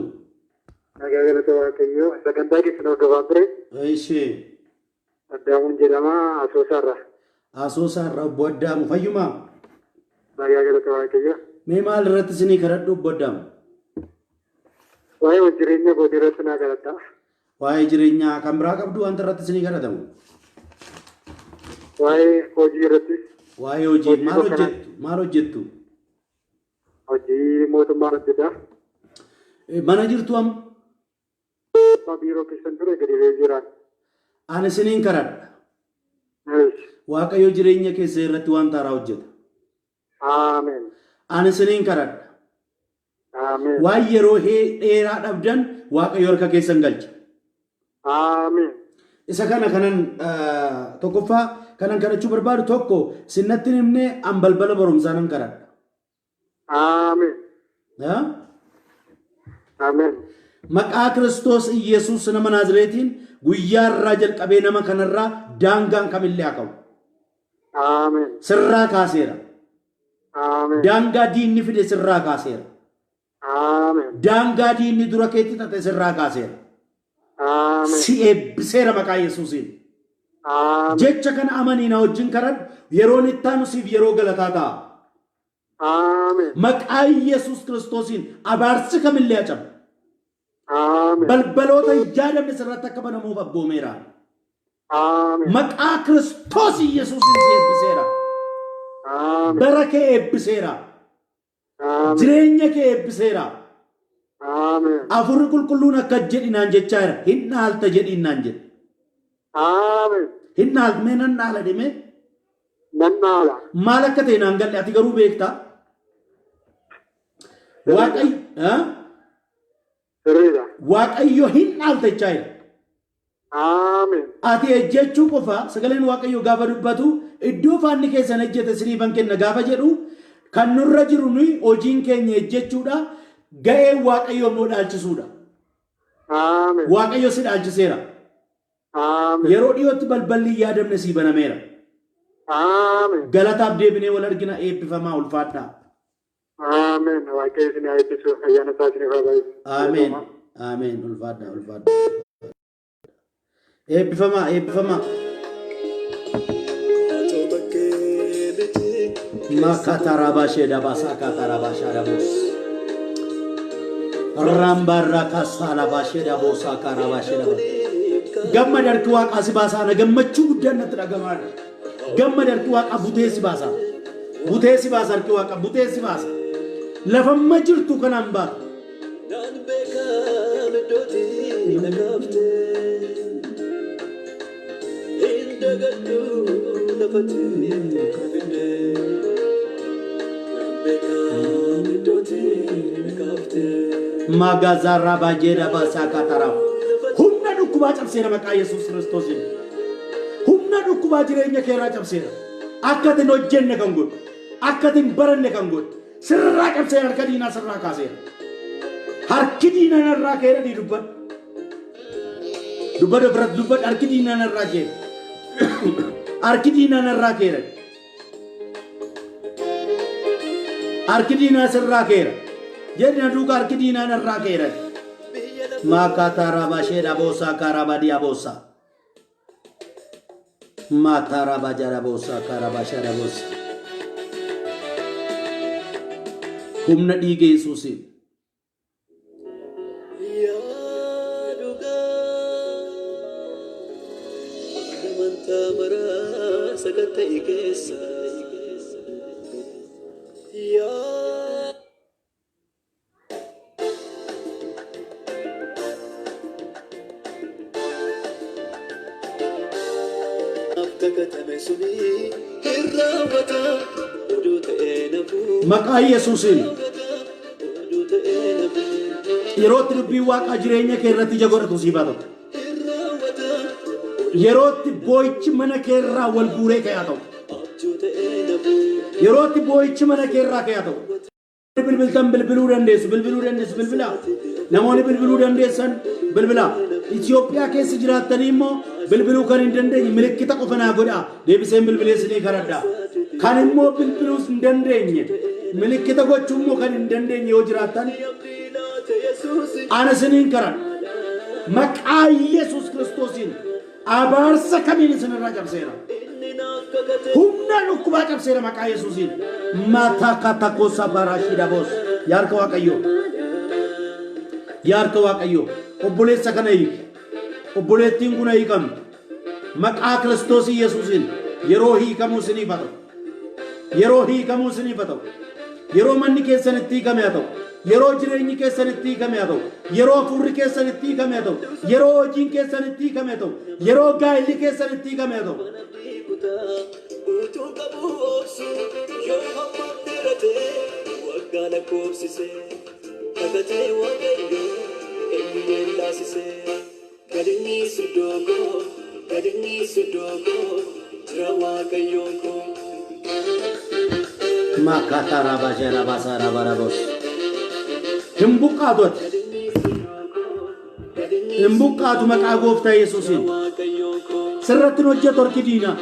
Nagaa galata Waaqayyoo. Sagantaa keessan hordofaan ture. Ishee. Addaamuun jedhama Asoosaarraa. Asoosaarraa obbo Addaamu fayyumaa? Nagaa galata Waaqayyoo. Mee maal irratti isinii kadhadhu obbo Addaamu? Waa'ee jireenya kootii irratti naa kadhadha. Waa'ee jireenyaa kan biraa qabdu wanta irratti isinii kadhatamu? Waa'ee hojii irratti. Waa'ee hojii Hojii maal bakka hojjettu? Maal hojjettu? Hojii mootummaa hojjetaa. Mana jirtu amma? Amma biiroo keessan ture gadi ba'ee jiraan. Ani isiniin kadhadha. Waaqayyo jireenya keessa irratti wanta haaraa hojjeta. Ameen. Ani isiniin kadhadha. Ameen. Waan yeroo dheeraa dhabdan Waaqayyo harka keessan galcha. Ameen. Isa kana kanan tokkoffaa kanan kadhachuu barbaadu tokko sinnatti hin himne an balbala barumsaa nan kadhadha. Ameen. Haa? Ameen. Maqaa Kiristoos Iyyasuus nama Naazreetiin guyyaa irraa jalqabee nama kanarraa daangaan kamillee haa ka'u. Ameen. Sirraa kaaseera. Ameen. Daangaa diinni fide sirraa kaaseera. Ameen. Daangaa diinni dura keetti xaxe sirraa kaaseera. Ameen. Si eebbiseera maqaa Yesuusiin. Ameen. Jecha kana amanii na wajjin kadhadhu yeroon itti aanu siif yeroo galataa ta'a. Ameen. Maqaa Yesuus Kiristoosiin abaarsi kamillee haa cabu. Ameen. Balbaloota hin yaadamne sirratti akka banamuuf abboomeera. Ameen. Maqaa Kiristoos Yesuusiin si eebbiseera. Ameen. Bara kee eebbiseera. Ameen. Jireenya kee eebbiseera. Ameen. Hafuurri qulqulluun akka jedhinaan jechaa jira. Hin dhaalta jedhinaan jedhe. Ameen. Hin dhaalta mee nan dhaala dhimee Nan dhaala. maal akka ta'e naan galle ati garuu beektaa. Waaqayyo ah? Sirriidha. Waaqayyo hin dhaalta jechaa jira. Ameen. Ati ejjechuu qofa sagaleen Waaqayyo gaafa dubbatu iddoo faanni keessan ejjete isiniifan kenna gaafa jedhu kan nurra jiru nuyi hojiin keenya ejjechuudha. Ga'een Waaqayyo immoo dhaalchisuudha. Ameen. Waaqayyo si dhaalchiseera. Ameen. Yeroo dhiyootti balballi hin yaadamne sii banameera. Ameen. Galataaf deebinee wal argina eebbifamaa ulfaadhaa. Ameen. Waaqayyo isin haa eebbisu. Ayyaana isaa isiniif haa baay'isu. Ameen. Ameen. Ulfaadhaa ulfaadhaa. Eebbifamaa eebbifamaa. Atoo bakkee miti. Makataraba shedaba sakataraba shadabos. Rambarra kasalaba shedabo sakaraba shedaba. Gammad harki waaqaa si baasaa na gammachuu guddaan natti dhagamaadha. Gammad harki waaqaa butee si baasa. Butee si baasa harki waaqaa butee si baasa. Lafamma jirtu kanaan baata. Naan beekaa iddootti na kaafte. Hin dagadhu lafatti na fidde. Naan beekaa iddootti na kaafte. Magazarra bajedaba sakatara. Humna dhukkubaa cabseera maqaa Yesuus Kiristoosiin. Humna dhukkubaa jireenya kee irraa cabseera. Akka ati hin hojjenne kan godhu. Akka ati hin baranne kan godhu. Sirraa cabseera harka diinaa sirraa kaaseera. Harki diinaa narraa ka'eera ni dubbadhu. Dubbadhu ofirratti dubbadhu harki diinaa narraa ka'eera. Harki diinaa narraa ka'eera. Harki diinaa sirraa ka'eera. Jedhi na duukaa harki diinaa narraa ka'eera. Maakataraba shedaboosa karaba diaboosa. Mataraba jarabosa karaba shadabosa. Humna dhiiga Yesuusiin. Yaa dhugaa amantaa maraa sakatta'e keessa. Yaa kakatame suni hin raawwata oduu ta'ee nafuu Maqaa Yesuusiin oduu ta'ee nafuu yerootti dubbiin waaqaa jireenya kee irratti ija godhatu siif haa ta'u. hin raawwata Yerootti boo'ichi mana kee irraa wal guuree ka'ee haa ta'u. abjuu ta'ee nafuu Yerootti boo'ichi mana kee irraa ka'ee haa ta'u. Bilbiltan bilbiluu dandeessu, bilbiluu dandeessu, bilbilaa. Namoonni bilbiluu dandeessan bilbilaa. Itoophiyaa keessa jiraattanii immoo bilbiluu kan hin dandeenye milikkita qofa naa godhaa. Deebiseen bilbilee isinii kadhadhaa. Kan immoo bilbiluus hin dandeenye milikkita gochuu immoo kan hin dandeenye yoo jiraattan abdii laata Yesuus ana isiniin kadhadha. Maqaa Yesuus Kiristoosiin abaarsa kamiin isinirraa cabseera. inni naaf kakate Humna dhukkubaa cabseera maqaa Yesuusiin. Mataa katakosa barashidabos. Yaa harka Waaqayyoo. Yaa harka Waaqayyoo. Obboleessa kana hiiki. Obboleettiin kun hiikamtu. Maqaa Kiristoos Yesuusiin. Yeroo hiikamuu isiniif haa ta'u. Yeroo hiikamuu isiniif haa ta'u. Yeroo manni keessan itti hiikame haa ta'u. Yeroo jireenyi keessan itti hiikame haa ta'u. Yeroo hafuurri keessan itti hiikame haa ta'u. Yeroo hojiin keessan itti hiikame haa ta'u. Yeroo gaa'illi keessan itti hiikame haa ta'u. Utuu qabu obsu yoo hammam dheerate waggaa lakkoofsise kakatee Waaqayyo eenyu yeellaasise gadinni iddoo koo gadinni iddoo koo jira Waaqayyoon koo. Makaataa raabaa jara saaraa raabos. Hin buqqaatu ati. Hin buqqaatu maqaa gooftaa Yesuusiin. Waaqayyoon koo. Sirratti hin hojjetu harki diinaa.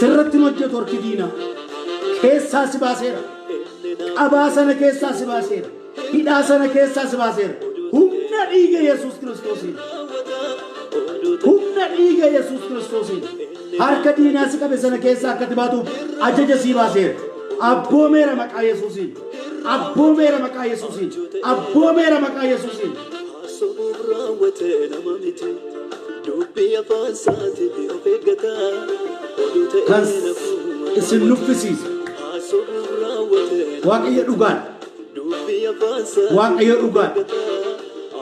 Sirratti hin hojjetu harki diinaa. Keessaa si baaseera. Qabaa sana keessaa si baaseera. Hidhaa sana keessaa si baaseera. Humna dhiiga Yesuus Kiristoosiin. Humna dhiiga Yesuus Kiristoosiin. Harka diinaa si qabe sana keessaa akka ati baatuuf ajaja sii baaseera. Abboomeera maqaa Yesuusiin. Abboomeera maqaa Yesuusiin. Abboomeera maqaa Yesuusiin. Sobuuf raawwate nama miti dubbii afaan isaatiif of eeggata oduu ta'ee Kan nafuma isin nuffisiise. Sobuuf raawwate Waaqayyo dhugaadha. dubbii afaan isaatiif Waaqayyo dhugaadha.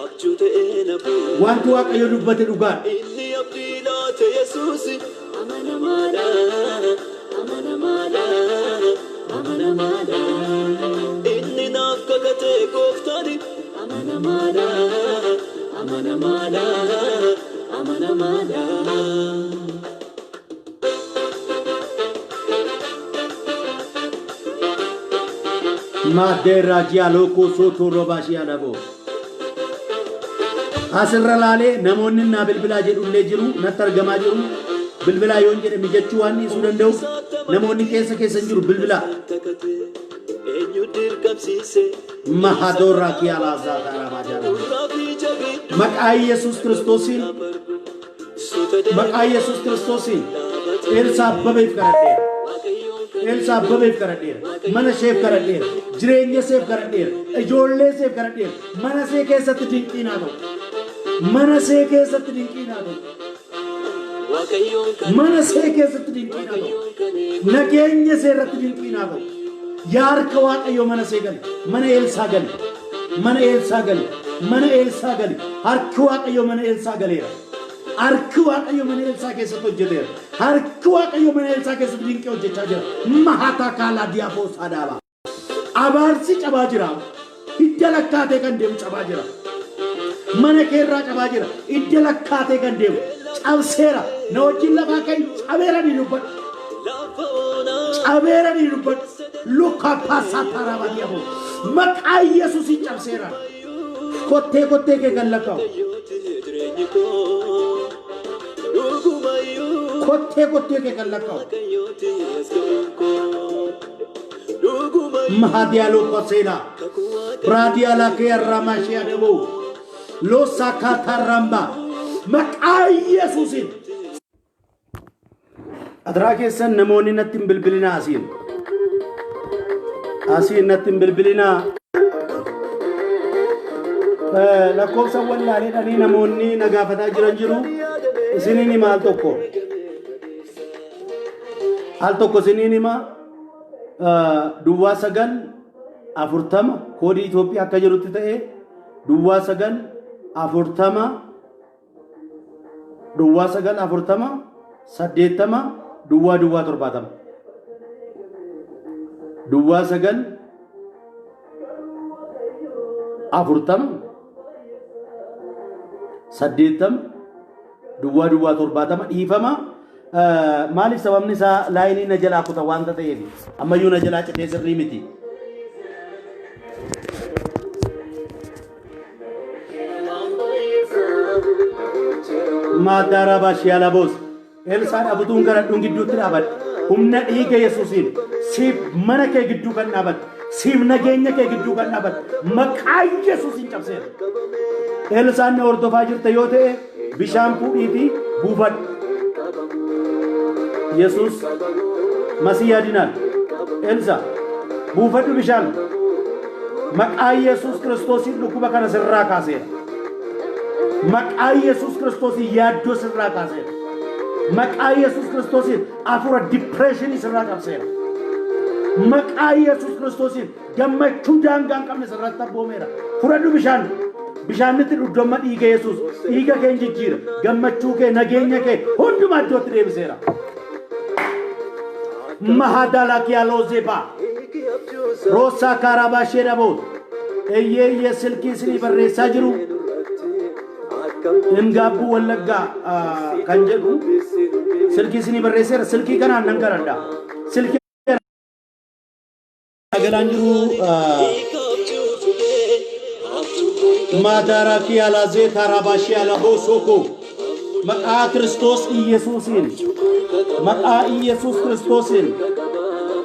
abjuu ta'ee nafuma Wanti Waaqayyo dubbate dhugaadha. Inni abdii laate Yesuus amanamaadha amanamaadha amanamaadha inni naaf kakate gooftaan amanamaadha amanamaadha amanamaadha. Maadeerraa jaaloo sootoo roobaa ishee alaboo. Asirra laalee namoonni naa bilbilaa jedhullee jiru natti argamaa jiru. Bilbilaa yoon jedhe mijachuu waan dhiisuu danda'u namoonni keessa keessan jiru bilbilaa. Kakate eenyu dirqamsiise Mahadoorraa kiyaalaa zaataa jaalaa. gurraa fi jabiddu Maqaa Yesuus Kiristoosiin suuta maqaa Yesuus Kiristoosiin Eelsaa Abbabeef kadhadheera. Eelsaa Abbabeef kadhadheera. Mana isheef kadhadheera. Jireenya isheef kadhadheera. Ijoollee isheef kadhadheera. Mana ishee keessatti dinqiin haa ta'u. Mana ishee keessatti dinqiin haa ta'u. Waaqayyoon kan Mana ishee keessatti dinqiin haa ta'u. Nageenya ishee irratti dinqiin haa ta'u. Yaa harka Waaqayyoo mana ishee gali. Mana Eelsaa gali. Mana Eelsaa gali. Mana Eelsaa gali. Harki Waaqayyoo mana Eelsaa galeera. Harki Waaqayyoo mana Eelsaa keessatti hojjeteera. Harki Waaqayyoo mana Eelsaa keessatti dinqii hojjechaa jira. Mahataa kaalaa diyaafoo sadaaba. Abaarsi cabaa jira. Hidda lakkaatee kan deemu cabaa jira. Mana keerraa cabaa jira. Hidda lakkaatee kan deemu cabseera. Na wajjin lafaa kan cabeera ni dubbadhu. lafa onaa Cabeera ni dubbadhu. Luka paasaa taaraabaa diyaafoo. Maqaa Yesuusiin cabseera. Kottee kottee kee kan lakkaa'u. Waaqayyooti jireenyi koo dhugumayyuu Kottee kottee kee kan lakkaa'u. Waaqayyooti as ga'uun koo dhugumayyuu Mahadiyaaloo koseela. kakuu Waaqayyoo Braadiyaala kee ramashee adaboo. Loosaa kaataramba. Maqaa Yesuusiin. Adaraa keessan namoonni natti hin bilbilinaa asiin. Asiin natti hin bilbilinaa. Lakkoofsa wallaaleedhanii namoonni na gaafataa jiran jiru. Isiniin hima al tokko. Al tokko isiniin hima. 0940 koodii Itoophiyaa akka jirutti ta'e 0940 0940 80 00 70 0940 80 00 70. Dhiifama. Maaliif? Sababni isaa line na jalaa kuta waanta ta'eef ammayyuu na jalaa citee sirrii miti. Maaddaara Shialaboos. Elsaan abutuun kadhadhuun gidduutti dhaabadhe. Humna dhiiga Yesuusiin siif mana kee gidduu kan dhaabadhe. Siif nageenya kee gidduu kan dhaabadhe. Maqaa Yesuusiin cabseera. Elsaan na hordofaa jirta yoo ta'e bishaan fuudhiitii buufadhu. Yesuus Masii yaadinaan. Elsa buufadhu bishaan. Maqaa Yesuus Kiristoosiin dhukkuba kana sirraa kaaseera. Maqaa Yesuus Kiristoosiin yaaddoo sirraa kaaseera. Maqaa Yesuus Kiristoosiin hafuura dipireeshinii sirraa cabseera. Maqaa Yesuus Kiristoosiin gammachuu daangaa hin qabne sirratti abboomeera. Fudhadhu bishaan. Bishaanitti dhugdamma dhiiga Yesuus. Dhiiga kee hin jijjiira. Gammachuu kee, nageenya kee hundumaa iddootti deebiseera. Mahadalakiyaalozeebaa. Roosaa kaaraabaa ishee dhaboot. Eeyyee eeyyee silkii isinii barreessaa jiru. Hingaabbuu Wallaggaa kan jedhu silkii isinii barreesseera. Silkii kanaan nan kadhadha. Silkii galaan jiru Maadaaraakii alaazee kaaraabaashii alaboo sookoo maqaa Kiristoos Iyyasuusiin maqaa Iyyasuus Kiristoosiin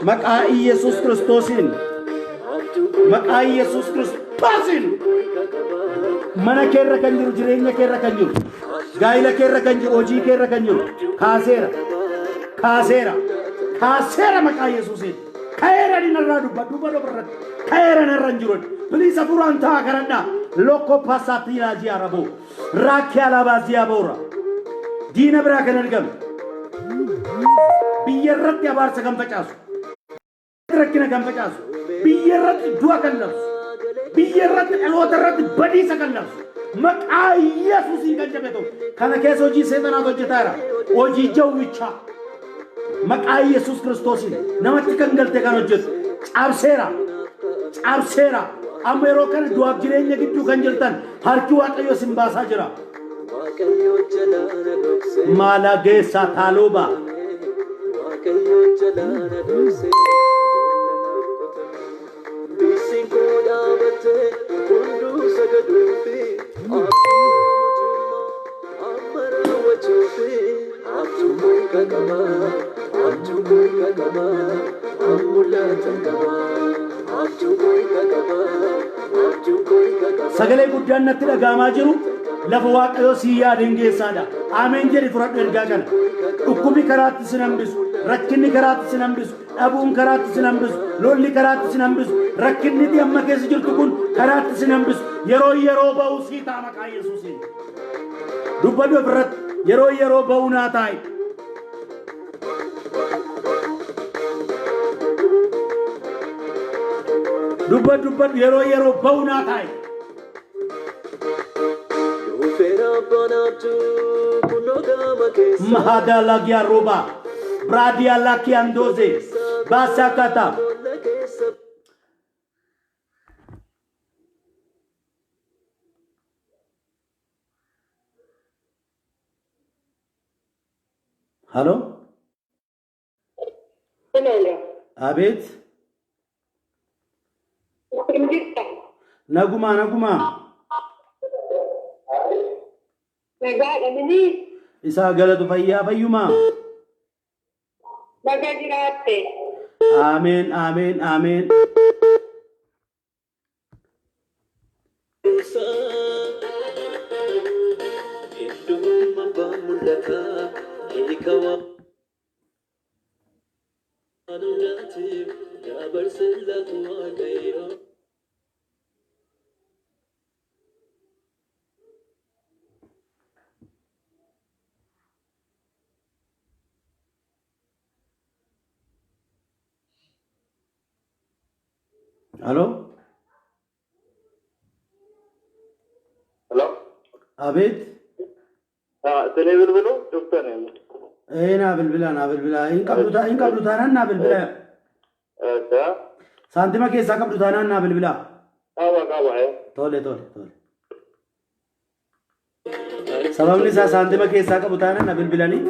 maqaa Iyyasuus Kiristoosiin maqaa Iyyasuus Kiristoosiin mana keerra kan jiru jireenya keerra kan jiru gaa'ila keerra kan jiru hojii keerra kan jiru kaaseera kaaseera kaaseera maqaa Yesuusiin ka'eera ni narraa dubbadhu dubbadhu ofirratti ka'eera narra hin jiru biliisa furaan ta'a kadhadhaa lokko pasaapiilaa ji'a raboo raakki alaabaa zi'a boora diina biraa kan argame biyya irratti abaarsa kan facaasu rakkina kan facaasu biyya irratti du'a kan labsu biyya irratti dhaloota irratti badiisa kan labsu maqaa Yesuusiin kan cabe ta'u kana keessa hojii seexanaatu hojjetaa jira hojii jawwichaa maqaa Yesuus Kiristoosiin namatti kan galte kan hojjetu cabseera cabseera amma yeroo kana du'aaf jireenya gidduu kan jirtan harki Waaqayyoo isin baasaa jira. Waaqayyo jalaa na dhokse. Maala geessaa taalooba. Waaqayyo jalaa na dhokse. Biisiin koo dhaabattee hunduu sagaduufi. Amma raawwachuufi. Abjuu koo qaqaba. Abjuu koo qaqaba. Mul'atan qaba. Abjuu koo qaqaba. Abjuu koo qaqaba. Sagalee guddaan natti dhaga'amaa jiru lafa Waaqayyoo sii yaadeen geessaadha. Ameen jedhi fudhadhu ergaa kana. Dhukkubi karaatti sin hambisu, rakkinni karaatti sin hambisu, dhabuun karaatti sin hambisu, lolli karaatti sin hambisu, rakkinni ati amma keessa jirtu kun karaatti sin hambisu. Yeroo yeroo ba'u sii ta'a maqaa Yesuusiin. Dubbadhu ofirratti yeroo yeroo ba'u naa taa'i. Dubbadhu dubbadhu yeroo yeroo ba'u naa taa'i. Dhufeera abbaan abjuu kunoo gama keessa. Mahadalagia roba. Bradia lakiandoze. Basakata. Boolla keessa Halo? Hello. Abeet. Akkam jirta? Nagumaa nagumaa. Nagaadha minii? Isaa galatu fayyaa fayyumaa. Baga jiraatte. Ameen ameen ameen. Hedduun abbaan mul'ataa hiika waan hundaatiif dabarsee laatu Waaqayyo. Halo? Hello? Abeet. Isinii bilbilu dhuftani. Ee naa bilbilaa naa bilbilaa. Hin qabdu hin qabdu taanaan naa bilbilaa. Eessa? Saantima keessaa qabdu taanaan naa bilbilaa. Qaba qaba. Tole tole tole. Sababni isaa saantima keessaa qabu taanaan na bilbilanii.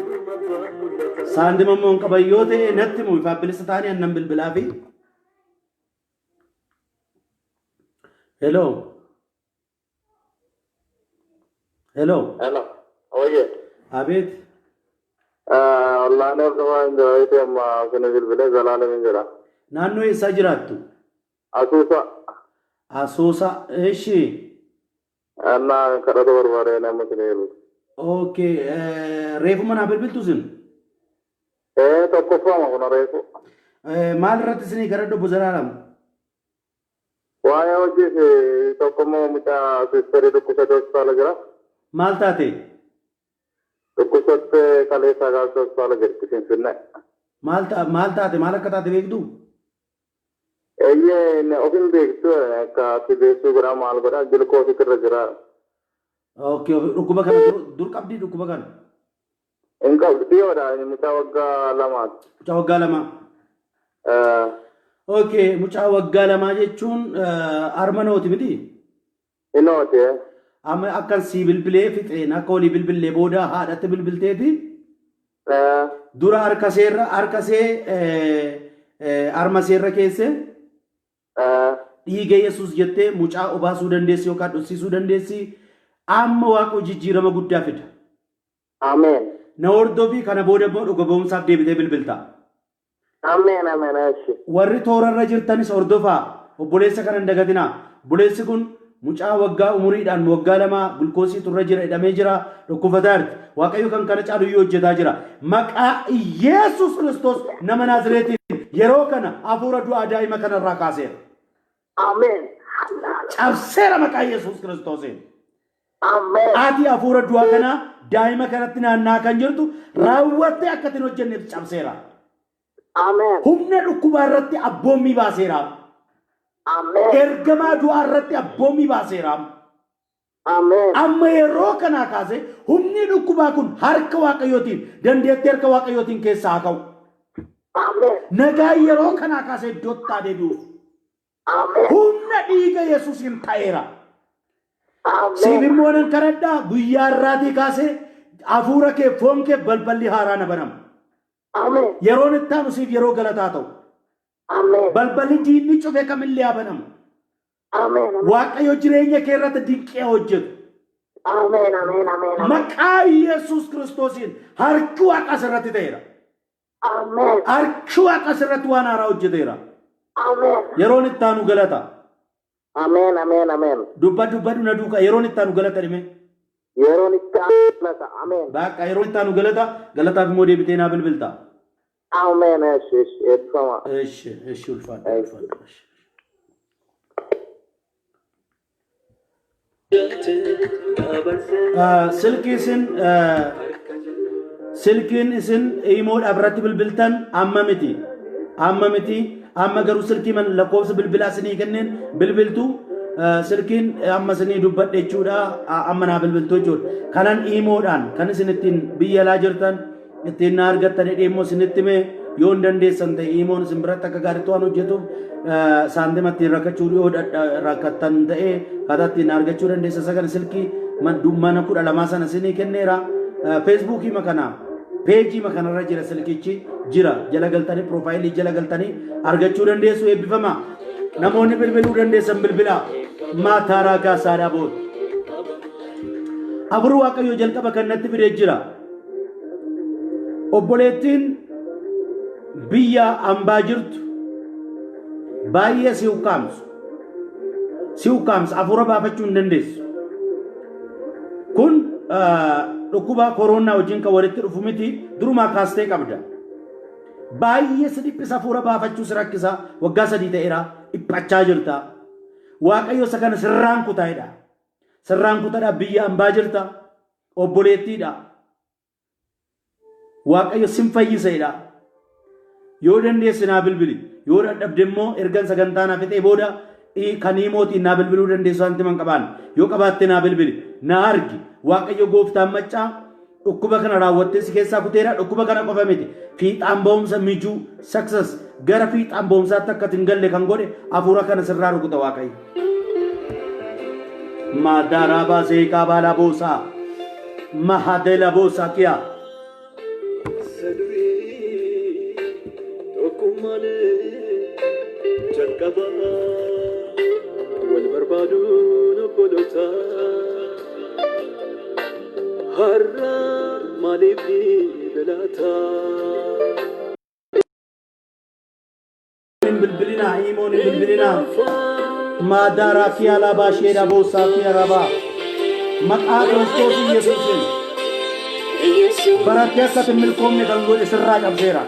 Saantima immoo hin qaban yoo ta'e natti himu ifaaf bilisa ta'anii annan bilbilaa fi. Hello. Hello. Hello. Oye. Abeet. Wallahi abduma hin jira amma isinii bilbilee Zalaalam hin jira. Naannoo eessaa jiraattu? Asuusa. Asoosa. Eshi. Annaa kadhata barbaade nama isinii bilbilu. Okay. Reefuma naa bilbiltu isin? Tokkoffaama kun reefu. Maal irratti isinii kadhadhu obbo Zalaalam? Waa'ee hojii fi tokkommoo mucaa siisterii dhukkubsatee hospitaala jira. Maal taate? Dhukkubsatee Dhukkubsattee kaleessaa kaasee hospitaala jirti Finfinnee. Maal taate, maal akka taate beektu? Eeyyee, of hin beektu, akka ati beessuu godhaa maal godhaa gilkoositu irra jira. Okay, dhukkuba kana dur qabdii dhukkuba kana? Hin qabdu, dhiyoodha, mucaa waggaa 2ti. Mucaa waggaa 2. Okay, mucaa waggaa 2 jechuun harma nooti miti? Inooti. Amma akkan sii bilbilee fixeen, akka walii bilbillee booda haadhatti bilbilteeti. Dura harka see harma seerra keesse dhiiga Yesuus jettee mucaa obaasuu dandeessi yookaan dhoksisuu dandeessi. Amma Waaqa jijjiirama guddaa fida. Ameen. Na hordofii, kana booda immoo dhuga ba'umsaaf deebitee bilbilta. Ameen, ameen, eshi. Warri toorarra jirtanis hordofaa. Obboleessa kana hin dagatinaa. Obboleessi kun mucaa waggaa umuriidhaan waggaa 2 gulkoosii turre jira, hidhamee jira, dhukkubataa jirti. Waaqayyo kan kana caalu iyyuu hojjetaa jira. Maqaa Yesuus Kiristoos nama Naazreetiin yeroo kana hafuura du'aa daa'ima kanarraa kaaseera. Ameen. Cabseera maqaa Yesuus Kiristoosiin. Ameen. Ati hafuura du'aa kana daa'ima kanatti naanna'aa kan jirtu raawwattee akka ittiin hojjenneef cabseera. Ameen. Humna dhukkubaa irratti abboommii baaseera. Ameen. Ergamaa du'aa irratti abboommii baaseera. Ameen. Amma yeroo kanaa kaasee humni dhukkubaa kun harka Waaqayyootiin, dandeettii harka Waaqayyootiin keessaa haa ka'u. Ameen. Nagaa yeroo kanaa kaasee iddootti haa deebi'uuf. Ameen. Humna dhiiga Yesuusiin ta'eera. Siif Ameen. immoo nan kadhadhaa, guyyaa irraatii kaasee hafuura kee, foon kee balballi haaraa na banama. Ameen. Yeroon itti aanu siif yeroo galataa ta'u. Ameen. Balballi diinni cufe kamillee haa banamu. Ameen. Waaqayyo jireenya kee irratti dinqii haa hojjetu. Ameen. Ameen. Ameen. Ameen. Maqaa Yesuus Kiristoosiin harki Waaqa asirratti ta'eera. Ameen. Harki Waaqa asirratti waan haaraa hojjeteera. Ameen. Yeroon itti aanu galata. Ameen. Ameen. Ameen. Dubbadhu, dubbadhu, na duukaa, yeroon itti aanu galata dhime. Yeroon itti aanu galata. Ameen. Baaqqa, yeroon itti aanu galata, galataaf immoo deebitee naa bilbilta. Ameen. Eshi, eshi, eebbifama. Eshi, eshi, ulfaadha, ulfaadha. Eshi. Silkii isin silkiin isin imoodhaaf irratti bilbiltan amma miti. Amma miti. Amma garuu silkii man lakkoofsa bilbilaa isinii kenneen bilbiltu. Silkiin amma isinii dubbadhe jechuudha. Amma naa bilbiltu jechuudha. Kanan imoodhaan kan isin ittiin biyya alaa jirtan ittiin na argattan hidhee immoo isinitti himee, yoo hin dandeessan ta'e imoon isin biratti akka gaariitti waan hojjetuuf, saantima ittiin rakkachuu yoo rakkattan ta'e kataa ittiin argachuu dandeessa. Isa kana silkii mana 12 sana isinii kenneera. Feesbuukii makana peejii makanarra jira, silkichi jira, jala galtanii, piroofaayilii jala galtanii argachuu dandeessu. Eebbifama. Namoonni bilbiluu dandeessan bilbilaa. Maataaraa kaasaadhaa booda. Afur Waaqayyo jalqaba kan natti fidee jira. Obboleettiin biyya ambaa jirtu baay'ee si ukkaamsu. Si ukkaamsa, hafuura baafachuu hin dandeessu. Kun dhukkuba koronaa wajjin kan walitti dhufu miti, durumaa kaastee qabda. Baay'ee si dhiphisa, hafuura baafachuu si rakkisa, waggaa 3 ta'eera dhiphachaa jirta. Waaqayyo isa kana sirraan kutaa'edha. Sirraan kutaadha, biyya ambaa jirta. Obboleettiidha. Waaqayyo sin fayyiseedha. Yoo dandeesse naa bilbili. Yoo dadhabde immoo ergan sagantaa naa fixee booda kan imootiin naa bilbiluu dandeessu wanti man qabaan. Yoo qabaatte naa bilbili. Na argi. Waaqayyo gooftaan maccaa dhukkuba kana raawwattee si keessaa kuteera. Dhukkuba kana qofa miti. Fiixaan ba'umsa mijuu, success, gara fiixaan ba'umsaatti akka hin galle kan godhe hafuura kana sirraa rukuta Waaqayyo. Madaraba seeqaa baala boosaa. Mahadela boosaa kiyaa. Sadurii tokkummaan jalqaba wal barbaaduun obboloota, har'a maaliif dhibe laata? Hin bilbilinaa, imoon hin bilbilinaa. Maadaraa fi alaabaa isheedha boosaa fi arabaa. Maqaa Kiristoos Yesuusiin. Barattee akka ati hin milkoomne kan godhe sirraa cabseera.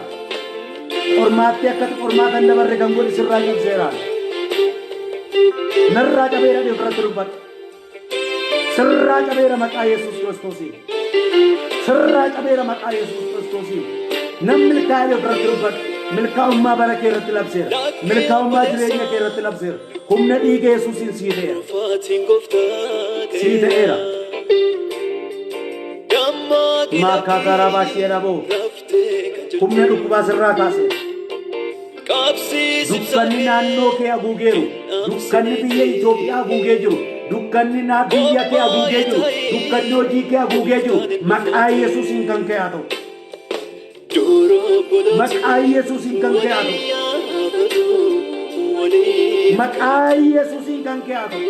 Qormaattee akka ati qormaata hin dabarre kan godhe sirraa cabseera. Narraa cabeera dhee ofirratti dubbadhu. Sirraa cabeera maqaa Yesuus Kiristoosiin. Sirraa cabeera maqaa Yesuus Kiristoosiin. Nan milkaa'ee ofirratti dubbadhu. Milkaa'ummaa bara kee irratti labseera. Milkaa'ummaa jireenya kee irratti labseera. Humna dhiiga Yesuusiin sii ta'eera. Dhufaatiin gooftaa Sii ta'eera. Dammaqii Maakaa karaa baashee dhaboo. raftee kan jirtu. Humna dhukkubaa sirraa kaaseera. Qabsiisi Dukkanni naannoo kee haguugeeru. Dukkanni biyya Itoophiyaa haguugee jiru. Dukkanni biyya kee haguugee jiru. Dukkanni hojii kee haguugee jiru. Maqaa Yesuusiin kan ka'e haa ta'u. Duroo bolooti Maqaa Yesuusiin kan ka'e haa ta'u. yaafatu walii Maqaa Yesuusiin kan ka'e haa ta'u.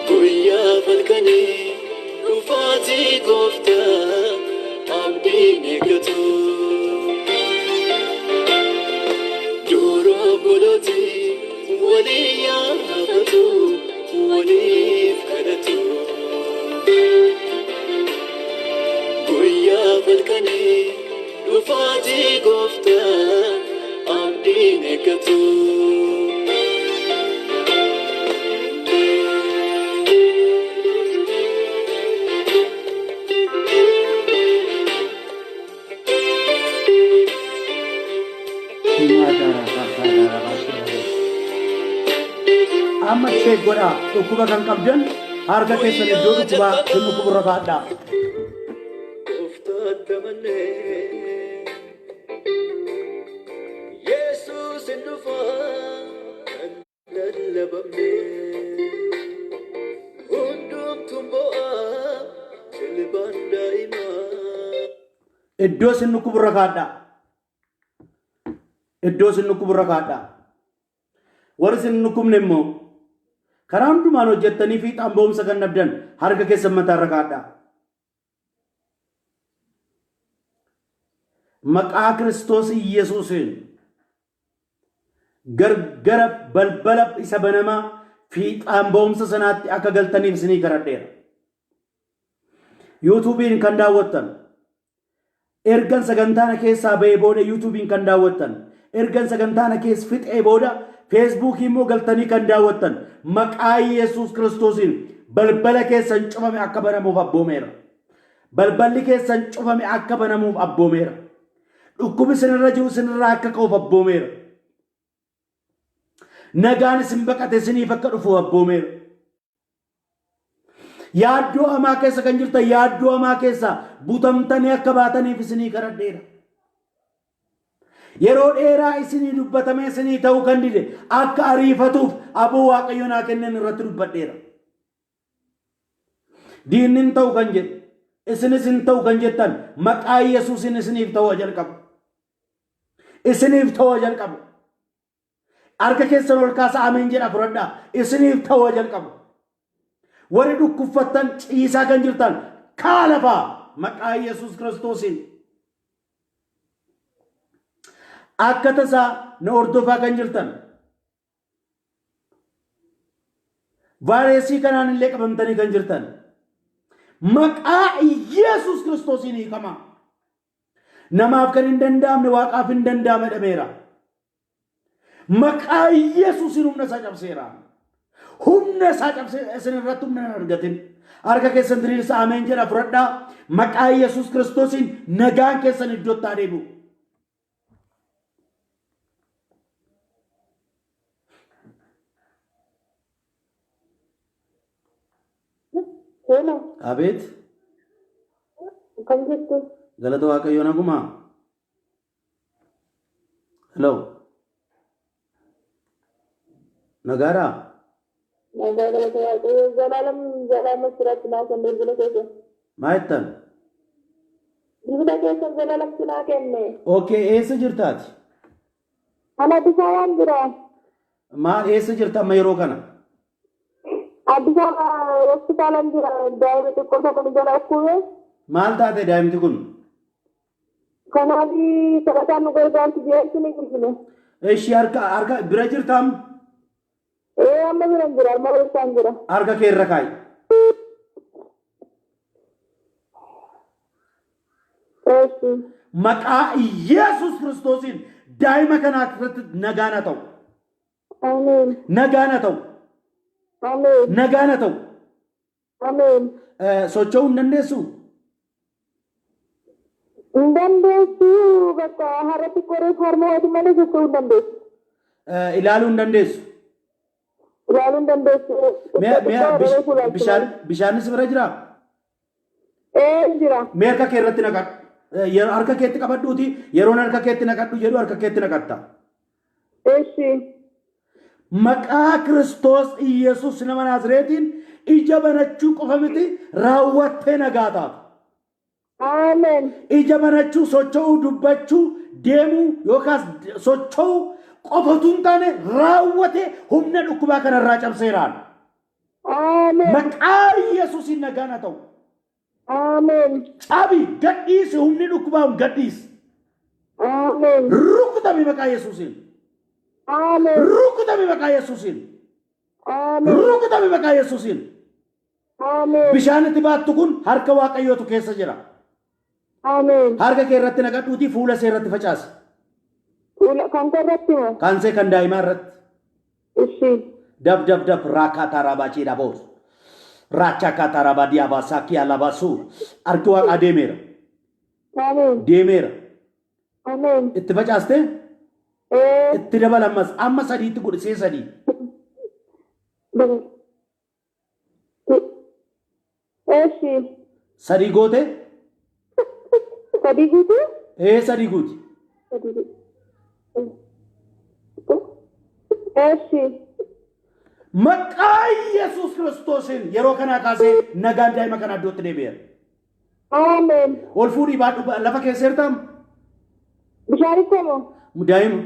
guyyaa falkanii dhufaatii gooftaa abdiin eeggatu. Duroo bolooti walii yaafatu waliif kadhatu. Guyyaa falkanii dhufaatii gooftaa abdiin eeggatu. Amma check godhaa dhukkuba kan qabdan harka keessan iddoo dhukkubaa sin dhukkuburra kaa'adhaa. Gooftaatti amannee Yesuus hin dhufaa kan lallabamne hundumtuun bo'aa jilbaan daa'imaa. Iddoo sin dhukkuburra kaa'adhaa. Iddoo sin dhukkuburra kaa'adhaa. Warri sin dhukkubne immoo karaa hundumaan hojjettanii fiixaan ba'umsa kan dhabdan harka keessan mataarra kaa'adhaa. Maqaa Kiristoos Iyyasuusiin gargara balbala isa banamaa fiixaan ba'umsa sanaatti akka galtaniif isinii kadhadheera. Yuutuubiin kan daawwattan, ergan sagantaana keessaa ba'ee booda yuutuubiin kan daawwattan, ergan sagantaana keessa fixee booda feesbuukii immoo galtanii kan daawwattan, maqaa Yesuus Kiristoosiin balbala keessan cufame akka banamuuf abboomeera. Balballi keessan cufame akka banamuuf abboomeera. Dhukkubi isinirra jiru isinirraa akka ka'uuf abboomeera. Nagaan isin baqate isiniif akka dhufuuf abboomeera. Yaaddoo hamaa keessa kan jirtan yaaddoo hamaa keessa butamtanii akka baataniif isinii kadhadheera. Yeroo dheeraa isinii dubbatamee isinii ta'uu kan dide akka ariifatuuf aboo Waaqayyo naa kennan irratti dubbadheera. Diinni hin ta'u kan jedhu, isinis hin ta'u kan jettan, maqaa Yesuusin isiniif ta'uu jalqabu. Isiniif ta'uu jalqabu. Harka keessan ol kaasa, ameen jedha fudhadhaa. Isiniif ta'uu jalqabu. Warri dhukkubfattan, ciisaa kan jirtan, kaa lafaa maqaa Yesuus Kiristoosiin. Akka tasaa na hordofaa kan jirtan, vaayireesii kanaan illee qabamtanii kan jirtan, maqaa Yesuus Kiristoosiin hiikamaa. Namaaf kan hin danda'amne Waaqaaf hin danda'ama jedhameera. Maqaa Yesuusiin humna isaa cabseera. Humna isaa cabsee isin irratti humna hin argatin. Harka keessan diriirsa, ameen jedha fudhadhaa. Maqaa Yesuus Kiristoosiin nagaan keessan iddootti haa deebi'u. Hello, Abeet, akkam jirtu? Galata Waaqayyoo, nagumaa. Hello. Nagaadhaa? Nagaa, galata Waaqayyoo. Zalaalam Zalaalam asirratti naa kenne bilbila keessan. Maa jettan? Bilbila keessan Zalaalamtu naa kenne. Okay, eessa jirtaati? Ani Addis Ababaan jira. Maal, eessa jirta amma yeroo kana? Addis Ababa hospitaalan jira. Daa'ima xiqqoo tokko nu jala dhukkube. Maal taate daa'imti kun? Kanaaf kadhataan nu gargaartu jechuun ni bilbile. Ishii harka bira jirtaam? Ee, amma bira jira. Amma eessaan jira. Harka kee irra kaa'i. Eessi. Maqaa Yesuus Kiristoosiin daa'ima kanaa irratti nagaan haa ta'u. Ameen. Nagaan haa ta'u. Ameen. Nagaan haa ta'u. Ameen. Socho'uu hin dandeessu? Hin dandeessu bakka harratti qoree harma waati malee socho'uu hin dandeessu. Ilaaluu hin dandeessu. Ilaaluu hin dandeessu. Mee mee bishaanis bira jiraa? Ee jira. Mee harka kee irratti naqadhu. Yeroo harka keetti qabadhuuti yeroon harka keetti naqadhu jedhu harka keetti naqatta. Eshi. Maqaa Kiristoos Iyyasuus nama Naazreetiin ija banachuu qofa miti raawwattee nagaa taatu. Ameen. Ija banachuu, socho'uu, dubbachuu, deemuu yookaas socho'uu qofa utuu hin taane raawwatee humna dhukkubaa kanarraa cabseeraan. Ameen. Maqaa Iyyasuusiin nagaan haa ta'u. Ameen. Cabi gadhiisi humni dhukkubaa kun gadhiisi. Ameen. Rukutami maqaa Yesuusiin. Ameen. Rukutami maqaa Yesuusiin. Ameen. Rukutami maqaa Yesuusiin. Ameen. Bishaan itti baattu kun harka Waaqayyootu keessa jira. Ameen. Harka kee irratti naqadhuutii fuula see irratti facaasi. Fuula kan koo irratti moo? Kan see kan daa'imaa irratti. Ishi. Dab dab dab raakaataa raabaa ciidhaa boos. Raachaa kaataa raabaa diyaabaa saakii alabaasu. Harki Waaqaa deemeera. Ameen. Deemeera. Ameen. Itti facaastee Ee. itti dabala ammas amma sadiitti godhi see sadii. Eshi. Sadii goote Sadii guutuu? Ee sadii guuti. Sadii guutuu. Eshi. Maqaa Yesuus Kiristoosiin yeroo kanaa kaasee nagaan daa'ima kana iddootti deebi'eera. Ameen. Ol fuudhii baadhu lafa keessa jirtaam Bishaanitti moo? Daa'ima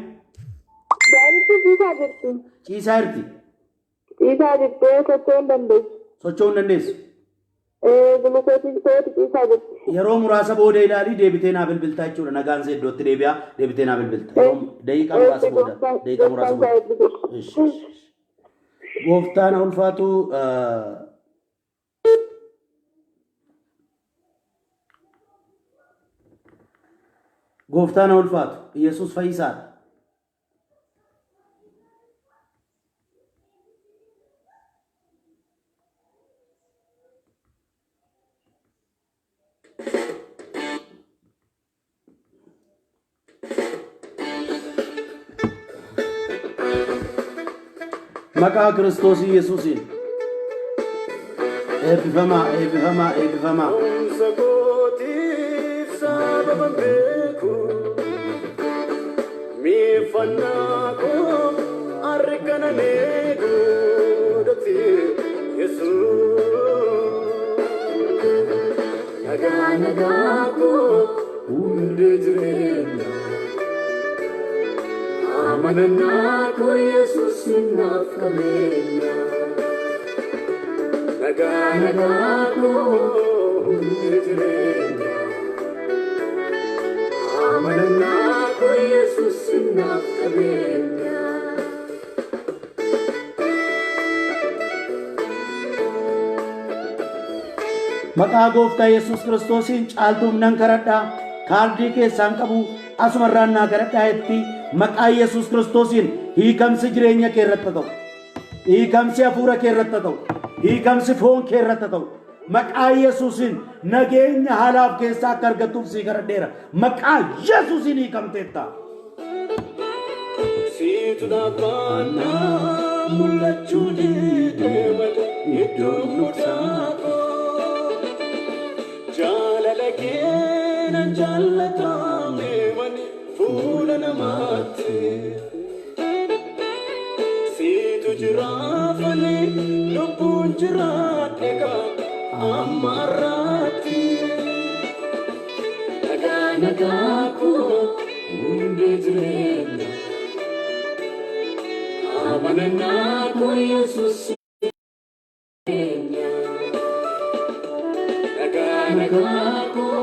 Daa'imti ciisaa jirti. Ciisaa jirti. Ciisaa jirti socho'uu hin dandeessu. Socho'uu hin dandeessu. Ee gulukoosii kooti ciisaa jirti. Yeroo muraasa booda ilaalii deebitee naa bilbiltaa jechuudha. Nagaan see iddootti deebi'a deebitee naa bilbilta. Yeroo daqiiqaa muraasa booda. Daqiiqaa muraasa booda. Ishi, ishi, ishi. Gooftaan haa ulfaatu. Gooftaan haa ulfaatu. Yesuus fayyisaadha. Maqaa Kiristoos Yesuusiin. Eebbifamaa, eebbifamaa, eebbifamaa. Barumsa kootiif sababa beeku miifannaa koo harka nan eegu dhoksi Yesuus. Nagaa nagaa koo hundee jireenya amanannaa koo Yesuus naaf qabeenya. Nagaa nagaa koo hundee jireenya amanannaa koo Yesuus naaf qabeenya. Maqaa gooftaa Yesuus Kiristoosiin caaltuuf nan kadhadha. Kaardii keessaan qabu asumarraan naa kadhadhaa itti maqaa Yesuus Kiristoosiin hiikamsi jireenya kee irratti haa ta'u. Hiikamsi hafuura kee irratti haa ta'u. Hiikamsi foon kee irratti haa ta'u. Maqaa Yesuusiin nageenya haalaaf keessaa akka argattuuf sii kadhadheera. Maqaa Yesuusiin hiikamteetta. Siitu dhaabbannaa mul'achuu didee malee iddoo murtaa koo. Jaalala kee nan jaallatamee mani fuula namaatti. Siitu jiraafanii lubbuun jiraadhe kaa amma har'aatti. Nagaa nagaa koo hundee jireenya amanannaa koo Yesuus keenya. Nagaa nagaa koo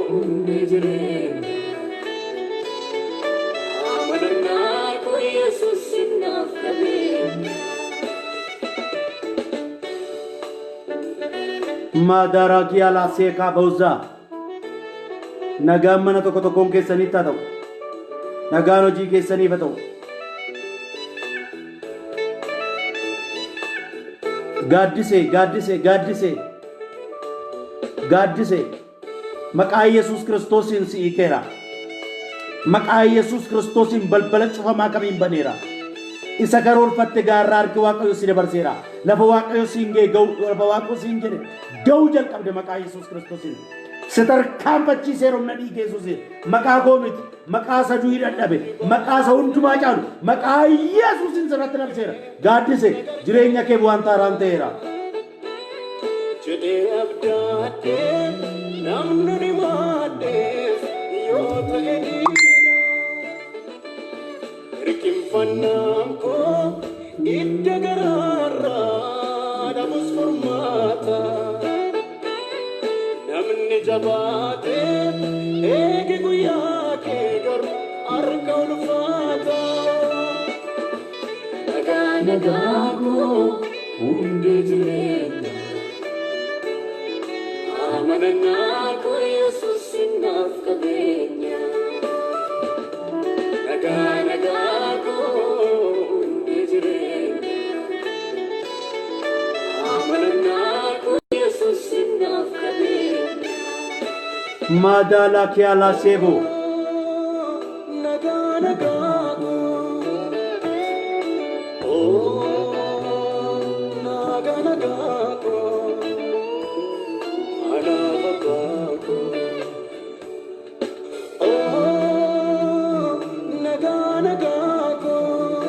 hundee jireenya amanannaa koo Yesuus naaf qabeenya. Maadaraa laa seekaa bawzaa. Nagaan mana tokko tokkoon keessanitti haa ta'u. Nagaan hojii keessaniif haa ta'u. Gaaddisee, gaaddisee, gaaddisee. Gaaddisee. Maqaa Yesuus Kiristoosiin si hiikeera. Maqaa Yesuus Kiristoosiin balbala cufamaa kamiin baneera. Isa karoorfatte gaarraa harki Waaqayyo si dabarseera. Lafa Waaqayyo siin ga'e ga'u, lafa Waaqayyo siin jedhe ga'uu jalqabde maqaa Yesuus Kiristoosiin. Si tarkaanfachiiseera humna dhiiga Yesuusiin. Maqaa koo miti, maqaa isa du'ii dadhabe, maqaa isa hundumaa caalu, maqaa Yesuusiin sirratti labseera. Gaaddise, jireenya keef wanta haaraan ta'eera. Jedhee abdaadhee namni ni maadhees yoo ta'e diina. Hirkinfannaan koo idda garaarraa dhabus furmaata. Namni jabaatee eege guyyaa kee garuu harka ulfaata. Nagaa nagaa koo hundee jireenya. Amanannaa koo Yesuus naaf qabeenya. Nagaa nagaa koo hundee jireenya. Amanannaa koo Yesuus naaf qabeenya. Madala kiala sebo. Nagaa nagaa koo. Oh, nagaa nagaa koo. Anaaf abbaa koo. Oh, nagaa nagaa koo.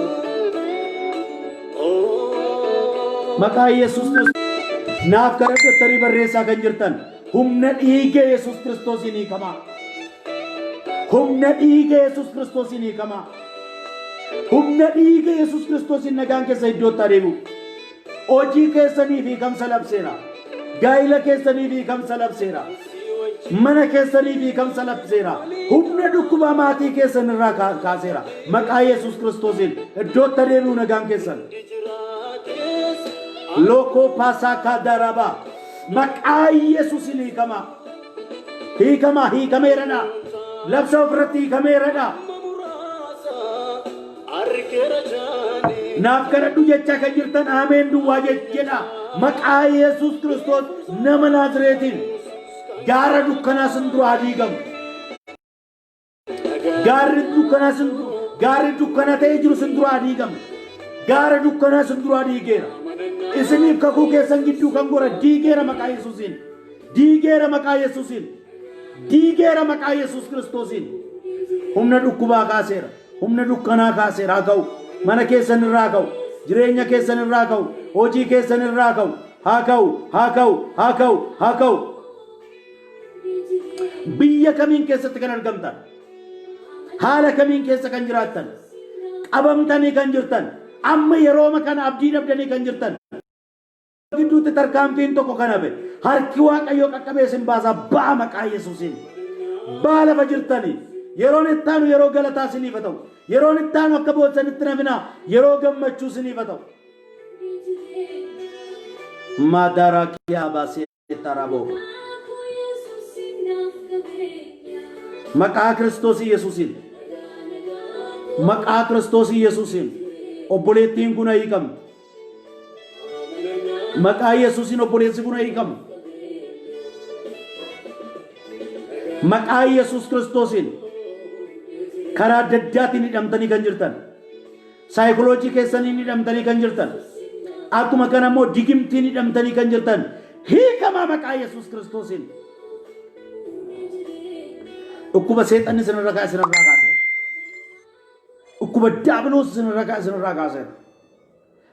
Oh. Maqaa Yesuus Kiristoos naaf kadhadhattanii barreessaa kan jirtan, humna dhiiga Yesuus Kiristoosiin hiikamaa. Humna dhiiga Yesuus Kiristoosiin hiikamaa. Humna dhiiga Yesuus Kiristoosiin nagaan keessa iddootti adeemu. Hojii keessaniif hiikamsa labseera. Gaa'ila keessaniif hiikamsa labseera. Mana keessaniif hiikamsa labseera. Humna dhukkuba maatii keessan irraa kaaseera. Maqaa Yesuus Kiristoosiin iddootti adeemu nagaan keessan. Loko pasaka daraba. Maqaa Yesuusiin hiikamaa. Hiikamaa, hiikameeradha. Labsa ofirratti, hiikameeradha. Argeera jaanii. Naaf kadhadhu jechaa kan jirtan ameen duwwaa jedha. Maqaa Yesuus Kiristoos nama Naazreetiin gaara dukkanaa sin duraa diigamu. Gaarri dukkanaa sin gaarri dukkana ta'ee jiru sin duraa diigamu. Gaara dukkanaa sin duraa diigeera. Isiniif kakuu keessan gidduu kan gora diigeera maqaa Yesuusiin. Diigeera maqaa Yesuusiin. Diigeera maqaa Yesuus Kiristoosiin. Humna dhukkubaa kaaseera. Humna dukkanaa kaaseera, haa ka'u. Mana keessan irraa ka'u. Jireenya keessan irraa ka'u. Hojii keessan irraa ka'u. Haa ka'u, haa ka'u, haa ka'u, haa ka'u. Biyya kamiin keessatti kan argamtan? Haala kamiin keessa kan jiraattan? Qabamtanii kan jirtan? Amma yerooma kana abdii dhabdanii kan jirtan? Gidduutti tarkaanfiin tokko kan hafe. Harki Waaqayyoo qaqqabee isin baasaa, ba'a maqaa Yesuusiin. Ba'a lafa jirtanii. Yeroon itti aanu yeroo galataa isiniif haa ta'u. Yeroon itti aanu akka boossanitti nafinaa, yeroo gammachuu isiniif haa ta'u. Madara kiyaa baasee taraboo. Maqaa Kiristoos Yesuusiin. Maqaa Kiristoos Yesuusiin. Obboleettiin kun hiikamtu. Maqaa Yesuusiin obboleessi kun hiikamu. Maqaa Yesuus Kiristoosiin karaa adda addaatiin hidhamtanii kan jirtan. Saayikoloojii keessaniin hidhamtanii kan jirtan. Akkuma kana immoo digimtiin hidhamtanii kan jirtan. Hiikamaa maqaa Yesuus Kiristoosiin. Dhukkuba seexanni isinirra kaa'e isinirraa kaase. Dhukkuba daabiloos isinirra kaa'e isinirraa kaaseera.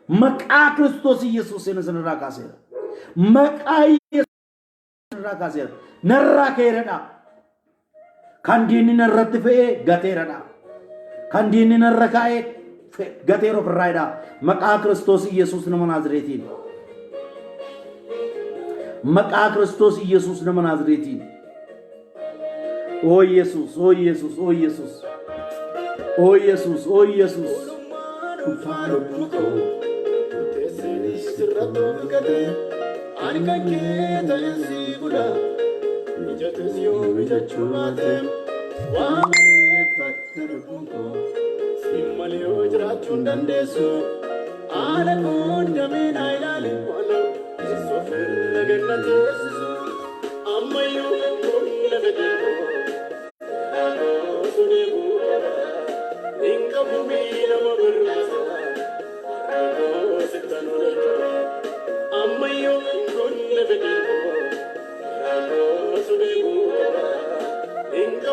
Maqaa Kiristoos Yesuusiin isinirraa kaaseera. Maqaa Yesuus isinirraa kaaseera. Narraa ka'eeradha. Kan diinni narratti fe'ee gateeradha. Kan diinni narra kaa'ee gateera ofirraa jedha. Maqaa Kiristoos Yesuus nama Naazreetiin. Maqaa Kiristoos Yesuus nama Naazreetiin. Oo Yesuus, oo Yesuus, oo Yesuus. Oo Yesuus, oo Yesuus. Dhufaa lubbuu koo teessee sirratti of gatee ani kan kee ta'een si bula, mijates yoo mijachuu baate waa mareeffatte lubbuun koo siin malee yoo jiraachuu hin dandeessu haala koon damee naa ilaali maaloo teessoo finna ganna teessisu ammayyuu humna.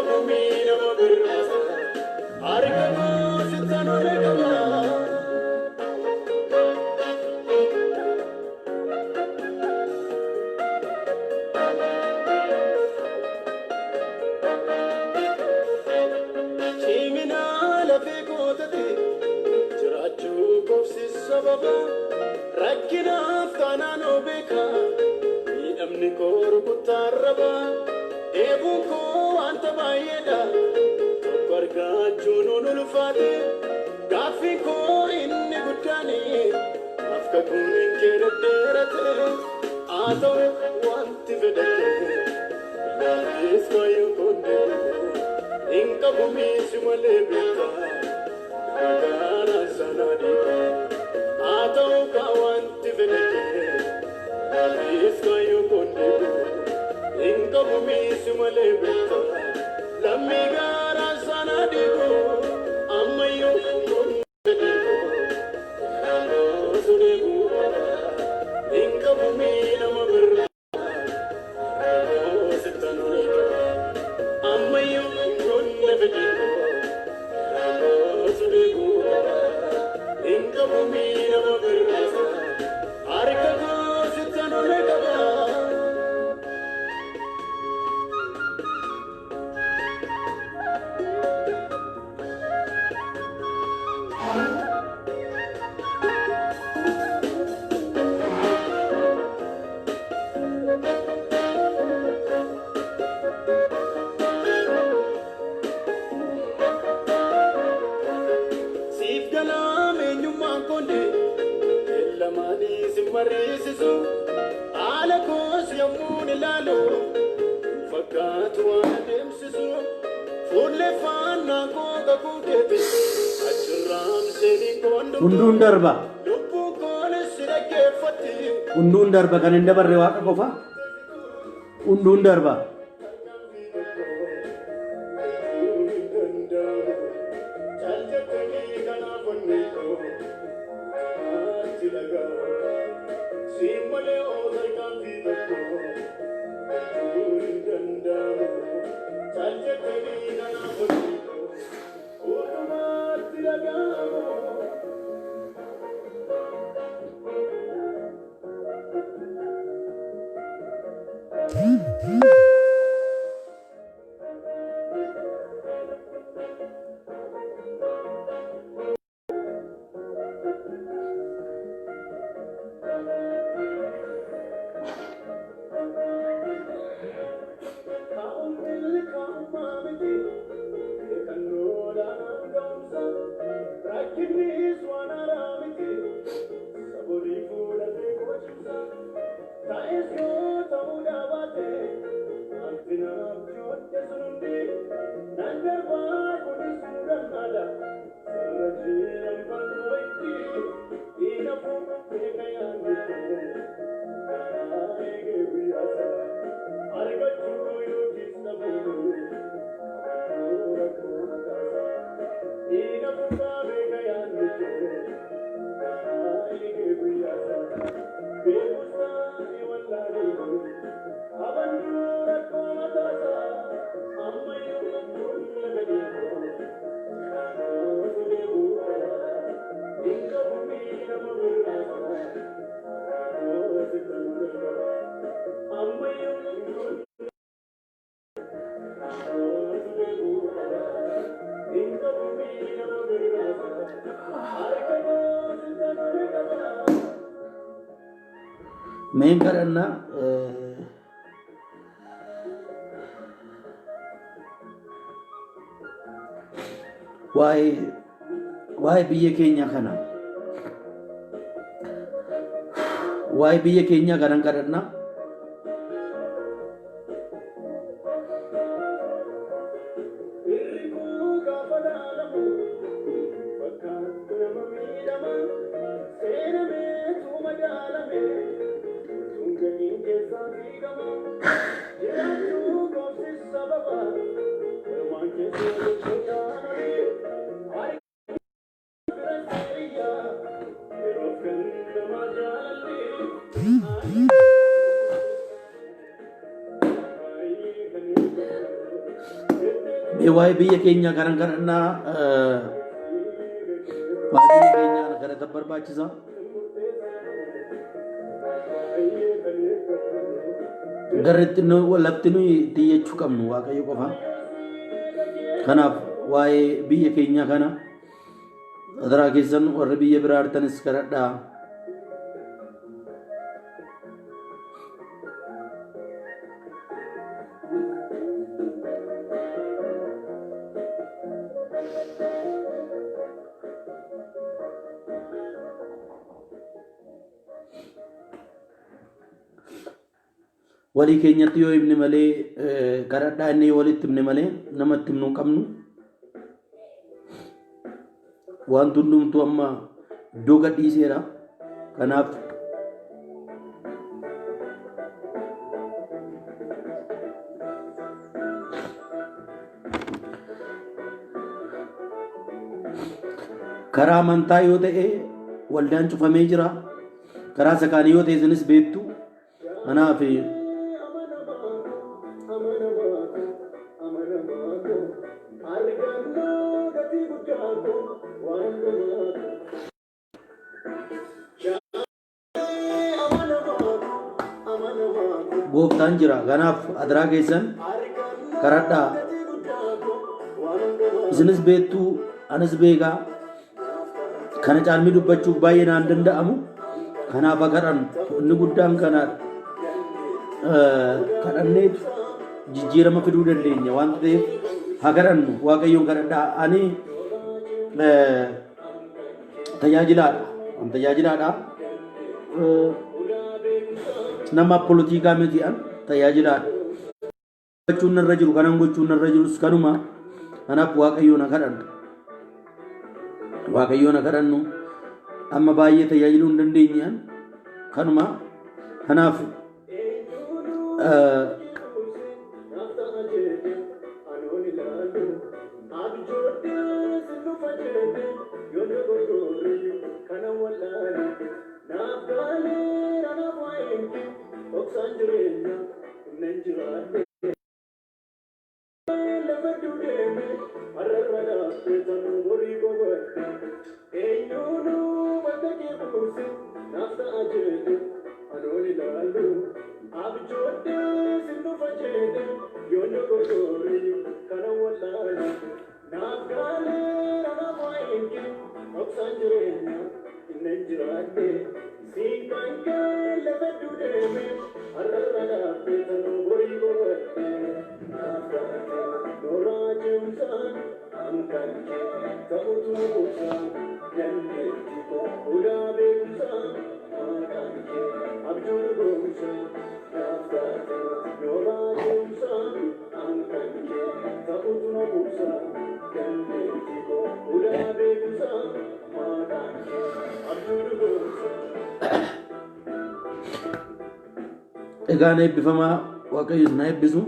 qabu nama birraa harka koo sittan ol qaba. Cimina lafee kootate jiraachuu koofsi sababa rakkinaaf taanaan beeka miidhamni koo rukuttaan raba dheebuun koo wanta baay'eedha tokko argachuun nun ulfaate gaaffiin koo inni guddaani afka kunin kee dhedheerate haa ta'u wanti fedhate ilaalis kaayyoo koonde hin qabu miisi malee beekta nama sana dhiiba haa ta'u kaa wanti fedhate ilaalis kaayyoo koonde hin qabu miisi malee beekta lammii gaara sana dhiibu ammayyuu koonde dhiibu hin qabu nama birraa sittan ol qaba ammayyuu qonna fedhiibu hin qabu nama birraa harka koo sittan ol qaba. Siif galaam eenyummaan koonde lamaanii si mariisisu haala koos yommuun ilaalu fakkaatu waan adeemsisu fuullee faannaa koo kakuu keeti achirraan seenii koondu Hunduun darba. lubbuun koonis si dhaggeeffatti. Hunduun darba kan hin dabarre Waaqa qofa. Hunduun darba. Meen kadhannaa. Waa'ee biyya keenya kana. Waa'ee biyya keenyaa kanan kadhannaa. Mee waa'ee biyya keenyaa kanan kadhannaa, waa'ee biyya keenyaa kadhata barbaachisa. Garri lafti nuyi itti iyyachuu qabnu Waaqayyo qofa. Kanaaf waa'ee biyya keenyaa kana adaraa keessan warri biyya biraa jirtanis kadhadhaa. Walii keenyatti yoo himne malee, kadhadhaa inni yoo walitti himne malee namatti himnu hin qabnu. Wanti hundumtuu amma iddoo gadhiiseera. Kanaaf karaa amantaa yoo ta'e waldaan cufamee jira. Karaa isa kaanii yoo ta'e isinis beektu. Kanaaf gooftaan jira. Kanaaf adaraa keessan karadhaa. Isinis beektu, anis beekaa. Kana caalmii dubbachuuf baay'ee naan danda'amu. Kanaaf haa kadhannu. Inni guddaan kanaadha. Kadhanneetu jijjiirama fiduu dandeenya waan ta'eef haa kadhannu. Waaqayyoon kadhadhaa. Ani tajaajilaadha. An tajaajilaadha. Nama polotikaa miti, an tajaajilaadha. Gochuun narra jiru kanan gochuun narra jirus kanuma. Kanaaf Waaqayyoon haa kadhannu. Waaqayyoon haa kadhannu. Amma baay'ee tajaajiluu hin dandeenye an kanuma. Kanaaf Egaan eebbifamaa, Waaqayyo isin haa eebbisu.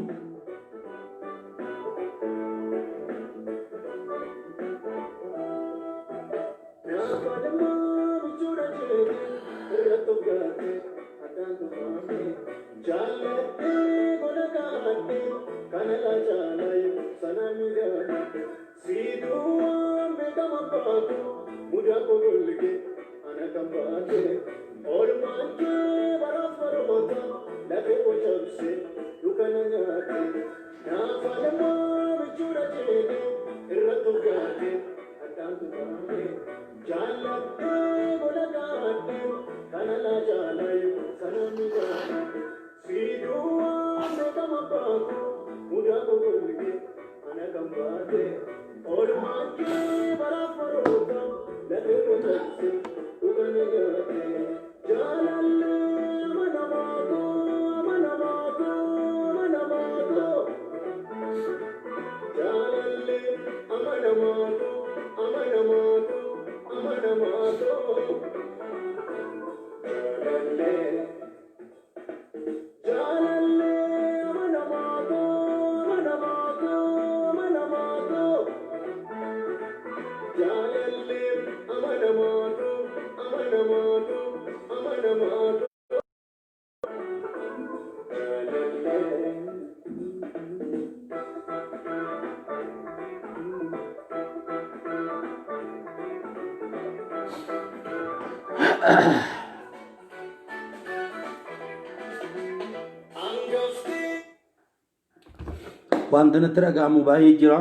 Wanta natti dhaga'amu baay'ee jira.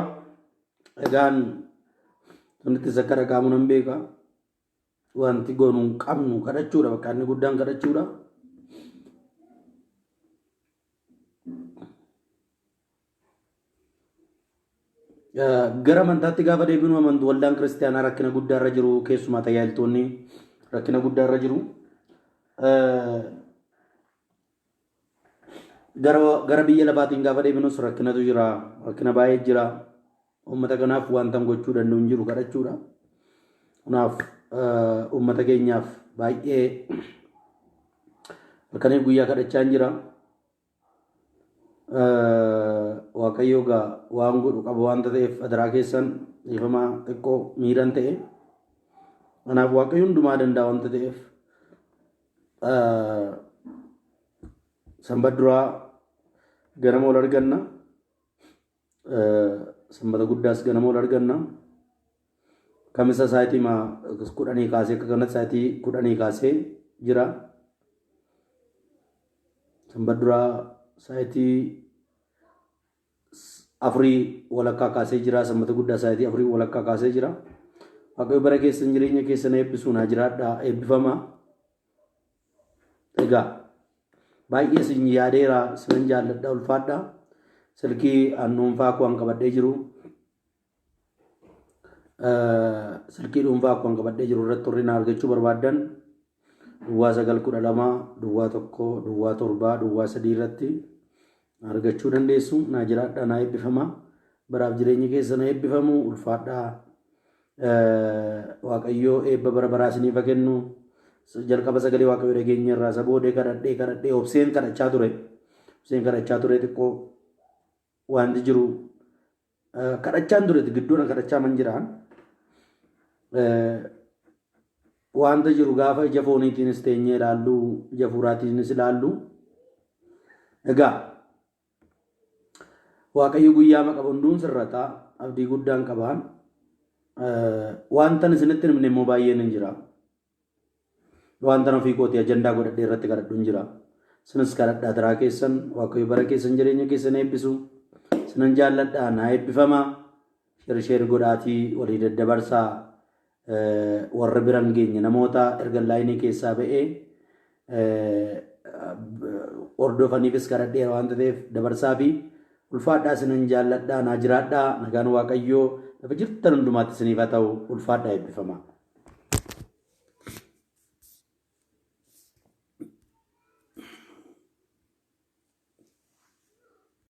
Egaan sanittis akka dhaga'amu nan beeka. Wanti goonu hin qabnu kadhachuudha. Bakka inni guddaan kadhachuudha. Gara amantaatti gaafa deebinu amantu waldaan kiristaanaa rakkina guddaa irra jiru keessumaa tajaajiltoonni rakkina guddaa irra jiru. Gara biyya lafaatiin gaafa deebinus rakkinatu jira rakkina baay'ee jira. Uummata kanaaf wanta gochuu danda'u hin jiru kadhachuudha. Kanaaf uummata keenyaaf baay'ee halkaniif guyyaa kadhachaa hin jira. Waaqayyo egaa waan godhu qaba waanta ta'eef adaraa keessan dhiifamaa xiqqoo miiran ta'e. Kanaaf Waaqayyo hundumaa danda'a waanta ta'eef sanbata duraa ganama wal arganna. Sanbata guddaas ganama wal arganna. Kamisa sa'aatii 10 kaasee akka kanatti sa'aatii 10 kaasee jira. Sanbata duraa sa'aatii 4:30 kaasee jira. Sanbata guddaa sa'aatii 4:30 kaasee jira. Waaqayyo bara keessan jireenya keessan eebbisu naa jiraadhaa eebbifamaa. Egaa baay'ee isin yaadeera isinan jaalladha ulfaadha. Silkii an dhuunfaa koo an qabadhee jiru silkii dhuunfaa koo an qabadhee jiru irratti warri na argachuu barbaaddan duwwaa 9 12 duwwaa 1 duwwaa 7 duwwaa 3 irratti na argachuu dandeessu. Naa jiraadha naa eebbifama. Baraaf jireenyi keessa na eebbifamu ulfaadhaa. Waaqayyoo eebba bara baraa isiniif haa kennu. Jalqaba sagalee Waaqayyoo dhageenya irraa isa boodee kadhadhee kadhadhee obseen kadhachaa ture. Obseen kadhachaa ture xiqqoo wanti jiru kadhachaan ture gidduudha kadhachaa man jiraan. Wanta jiru gaafa ija fooniitiinis teenyee ilaallu ija hafuuraatiinis ilaallu. Egaa Waaqayyo guyyaa maqabu hunduun sirrata abdii guddaan qabaan. Wantan isinitti himne immoo baay'een hin jira. Wantan ofii kootii ajandaa godhadhee irratti kadhadhu hin jira. Isinis kadhadhaa daraa keessan Waaqayyo bara keessan jireenya keessan eebbisu. Isinan jaalladhaa naa eebbifamaa. Sheer sheer godhaatii walii daddabarsaa warra bira hin geenye namoota erga laayinii keessaa ba'ee hordofaniifis kadhadheera waanta ta'eef dabarsaa fi ulfaadhaa isinan jaalladhaa naa jiraadhaa nagaan Waaqayyoo lafa jirtan hundumaatti isiniif haa ta'u ulfaadhaa eebbifamaa.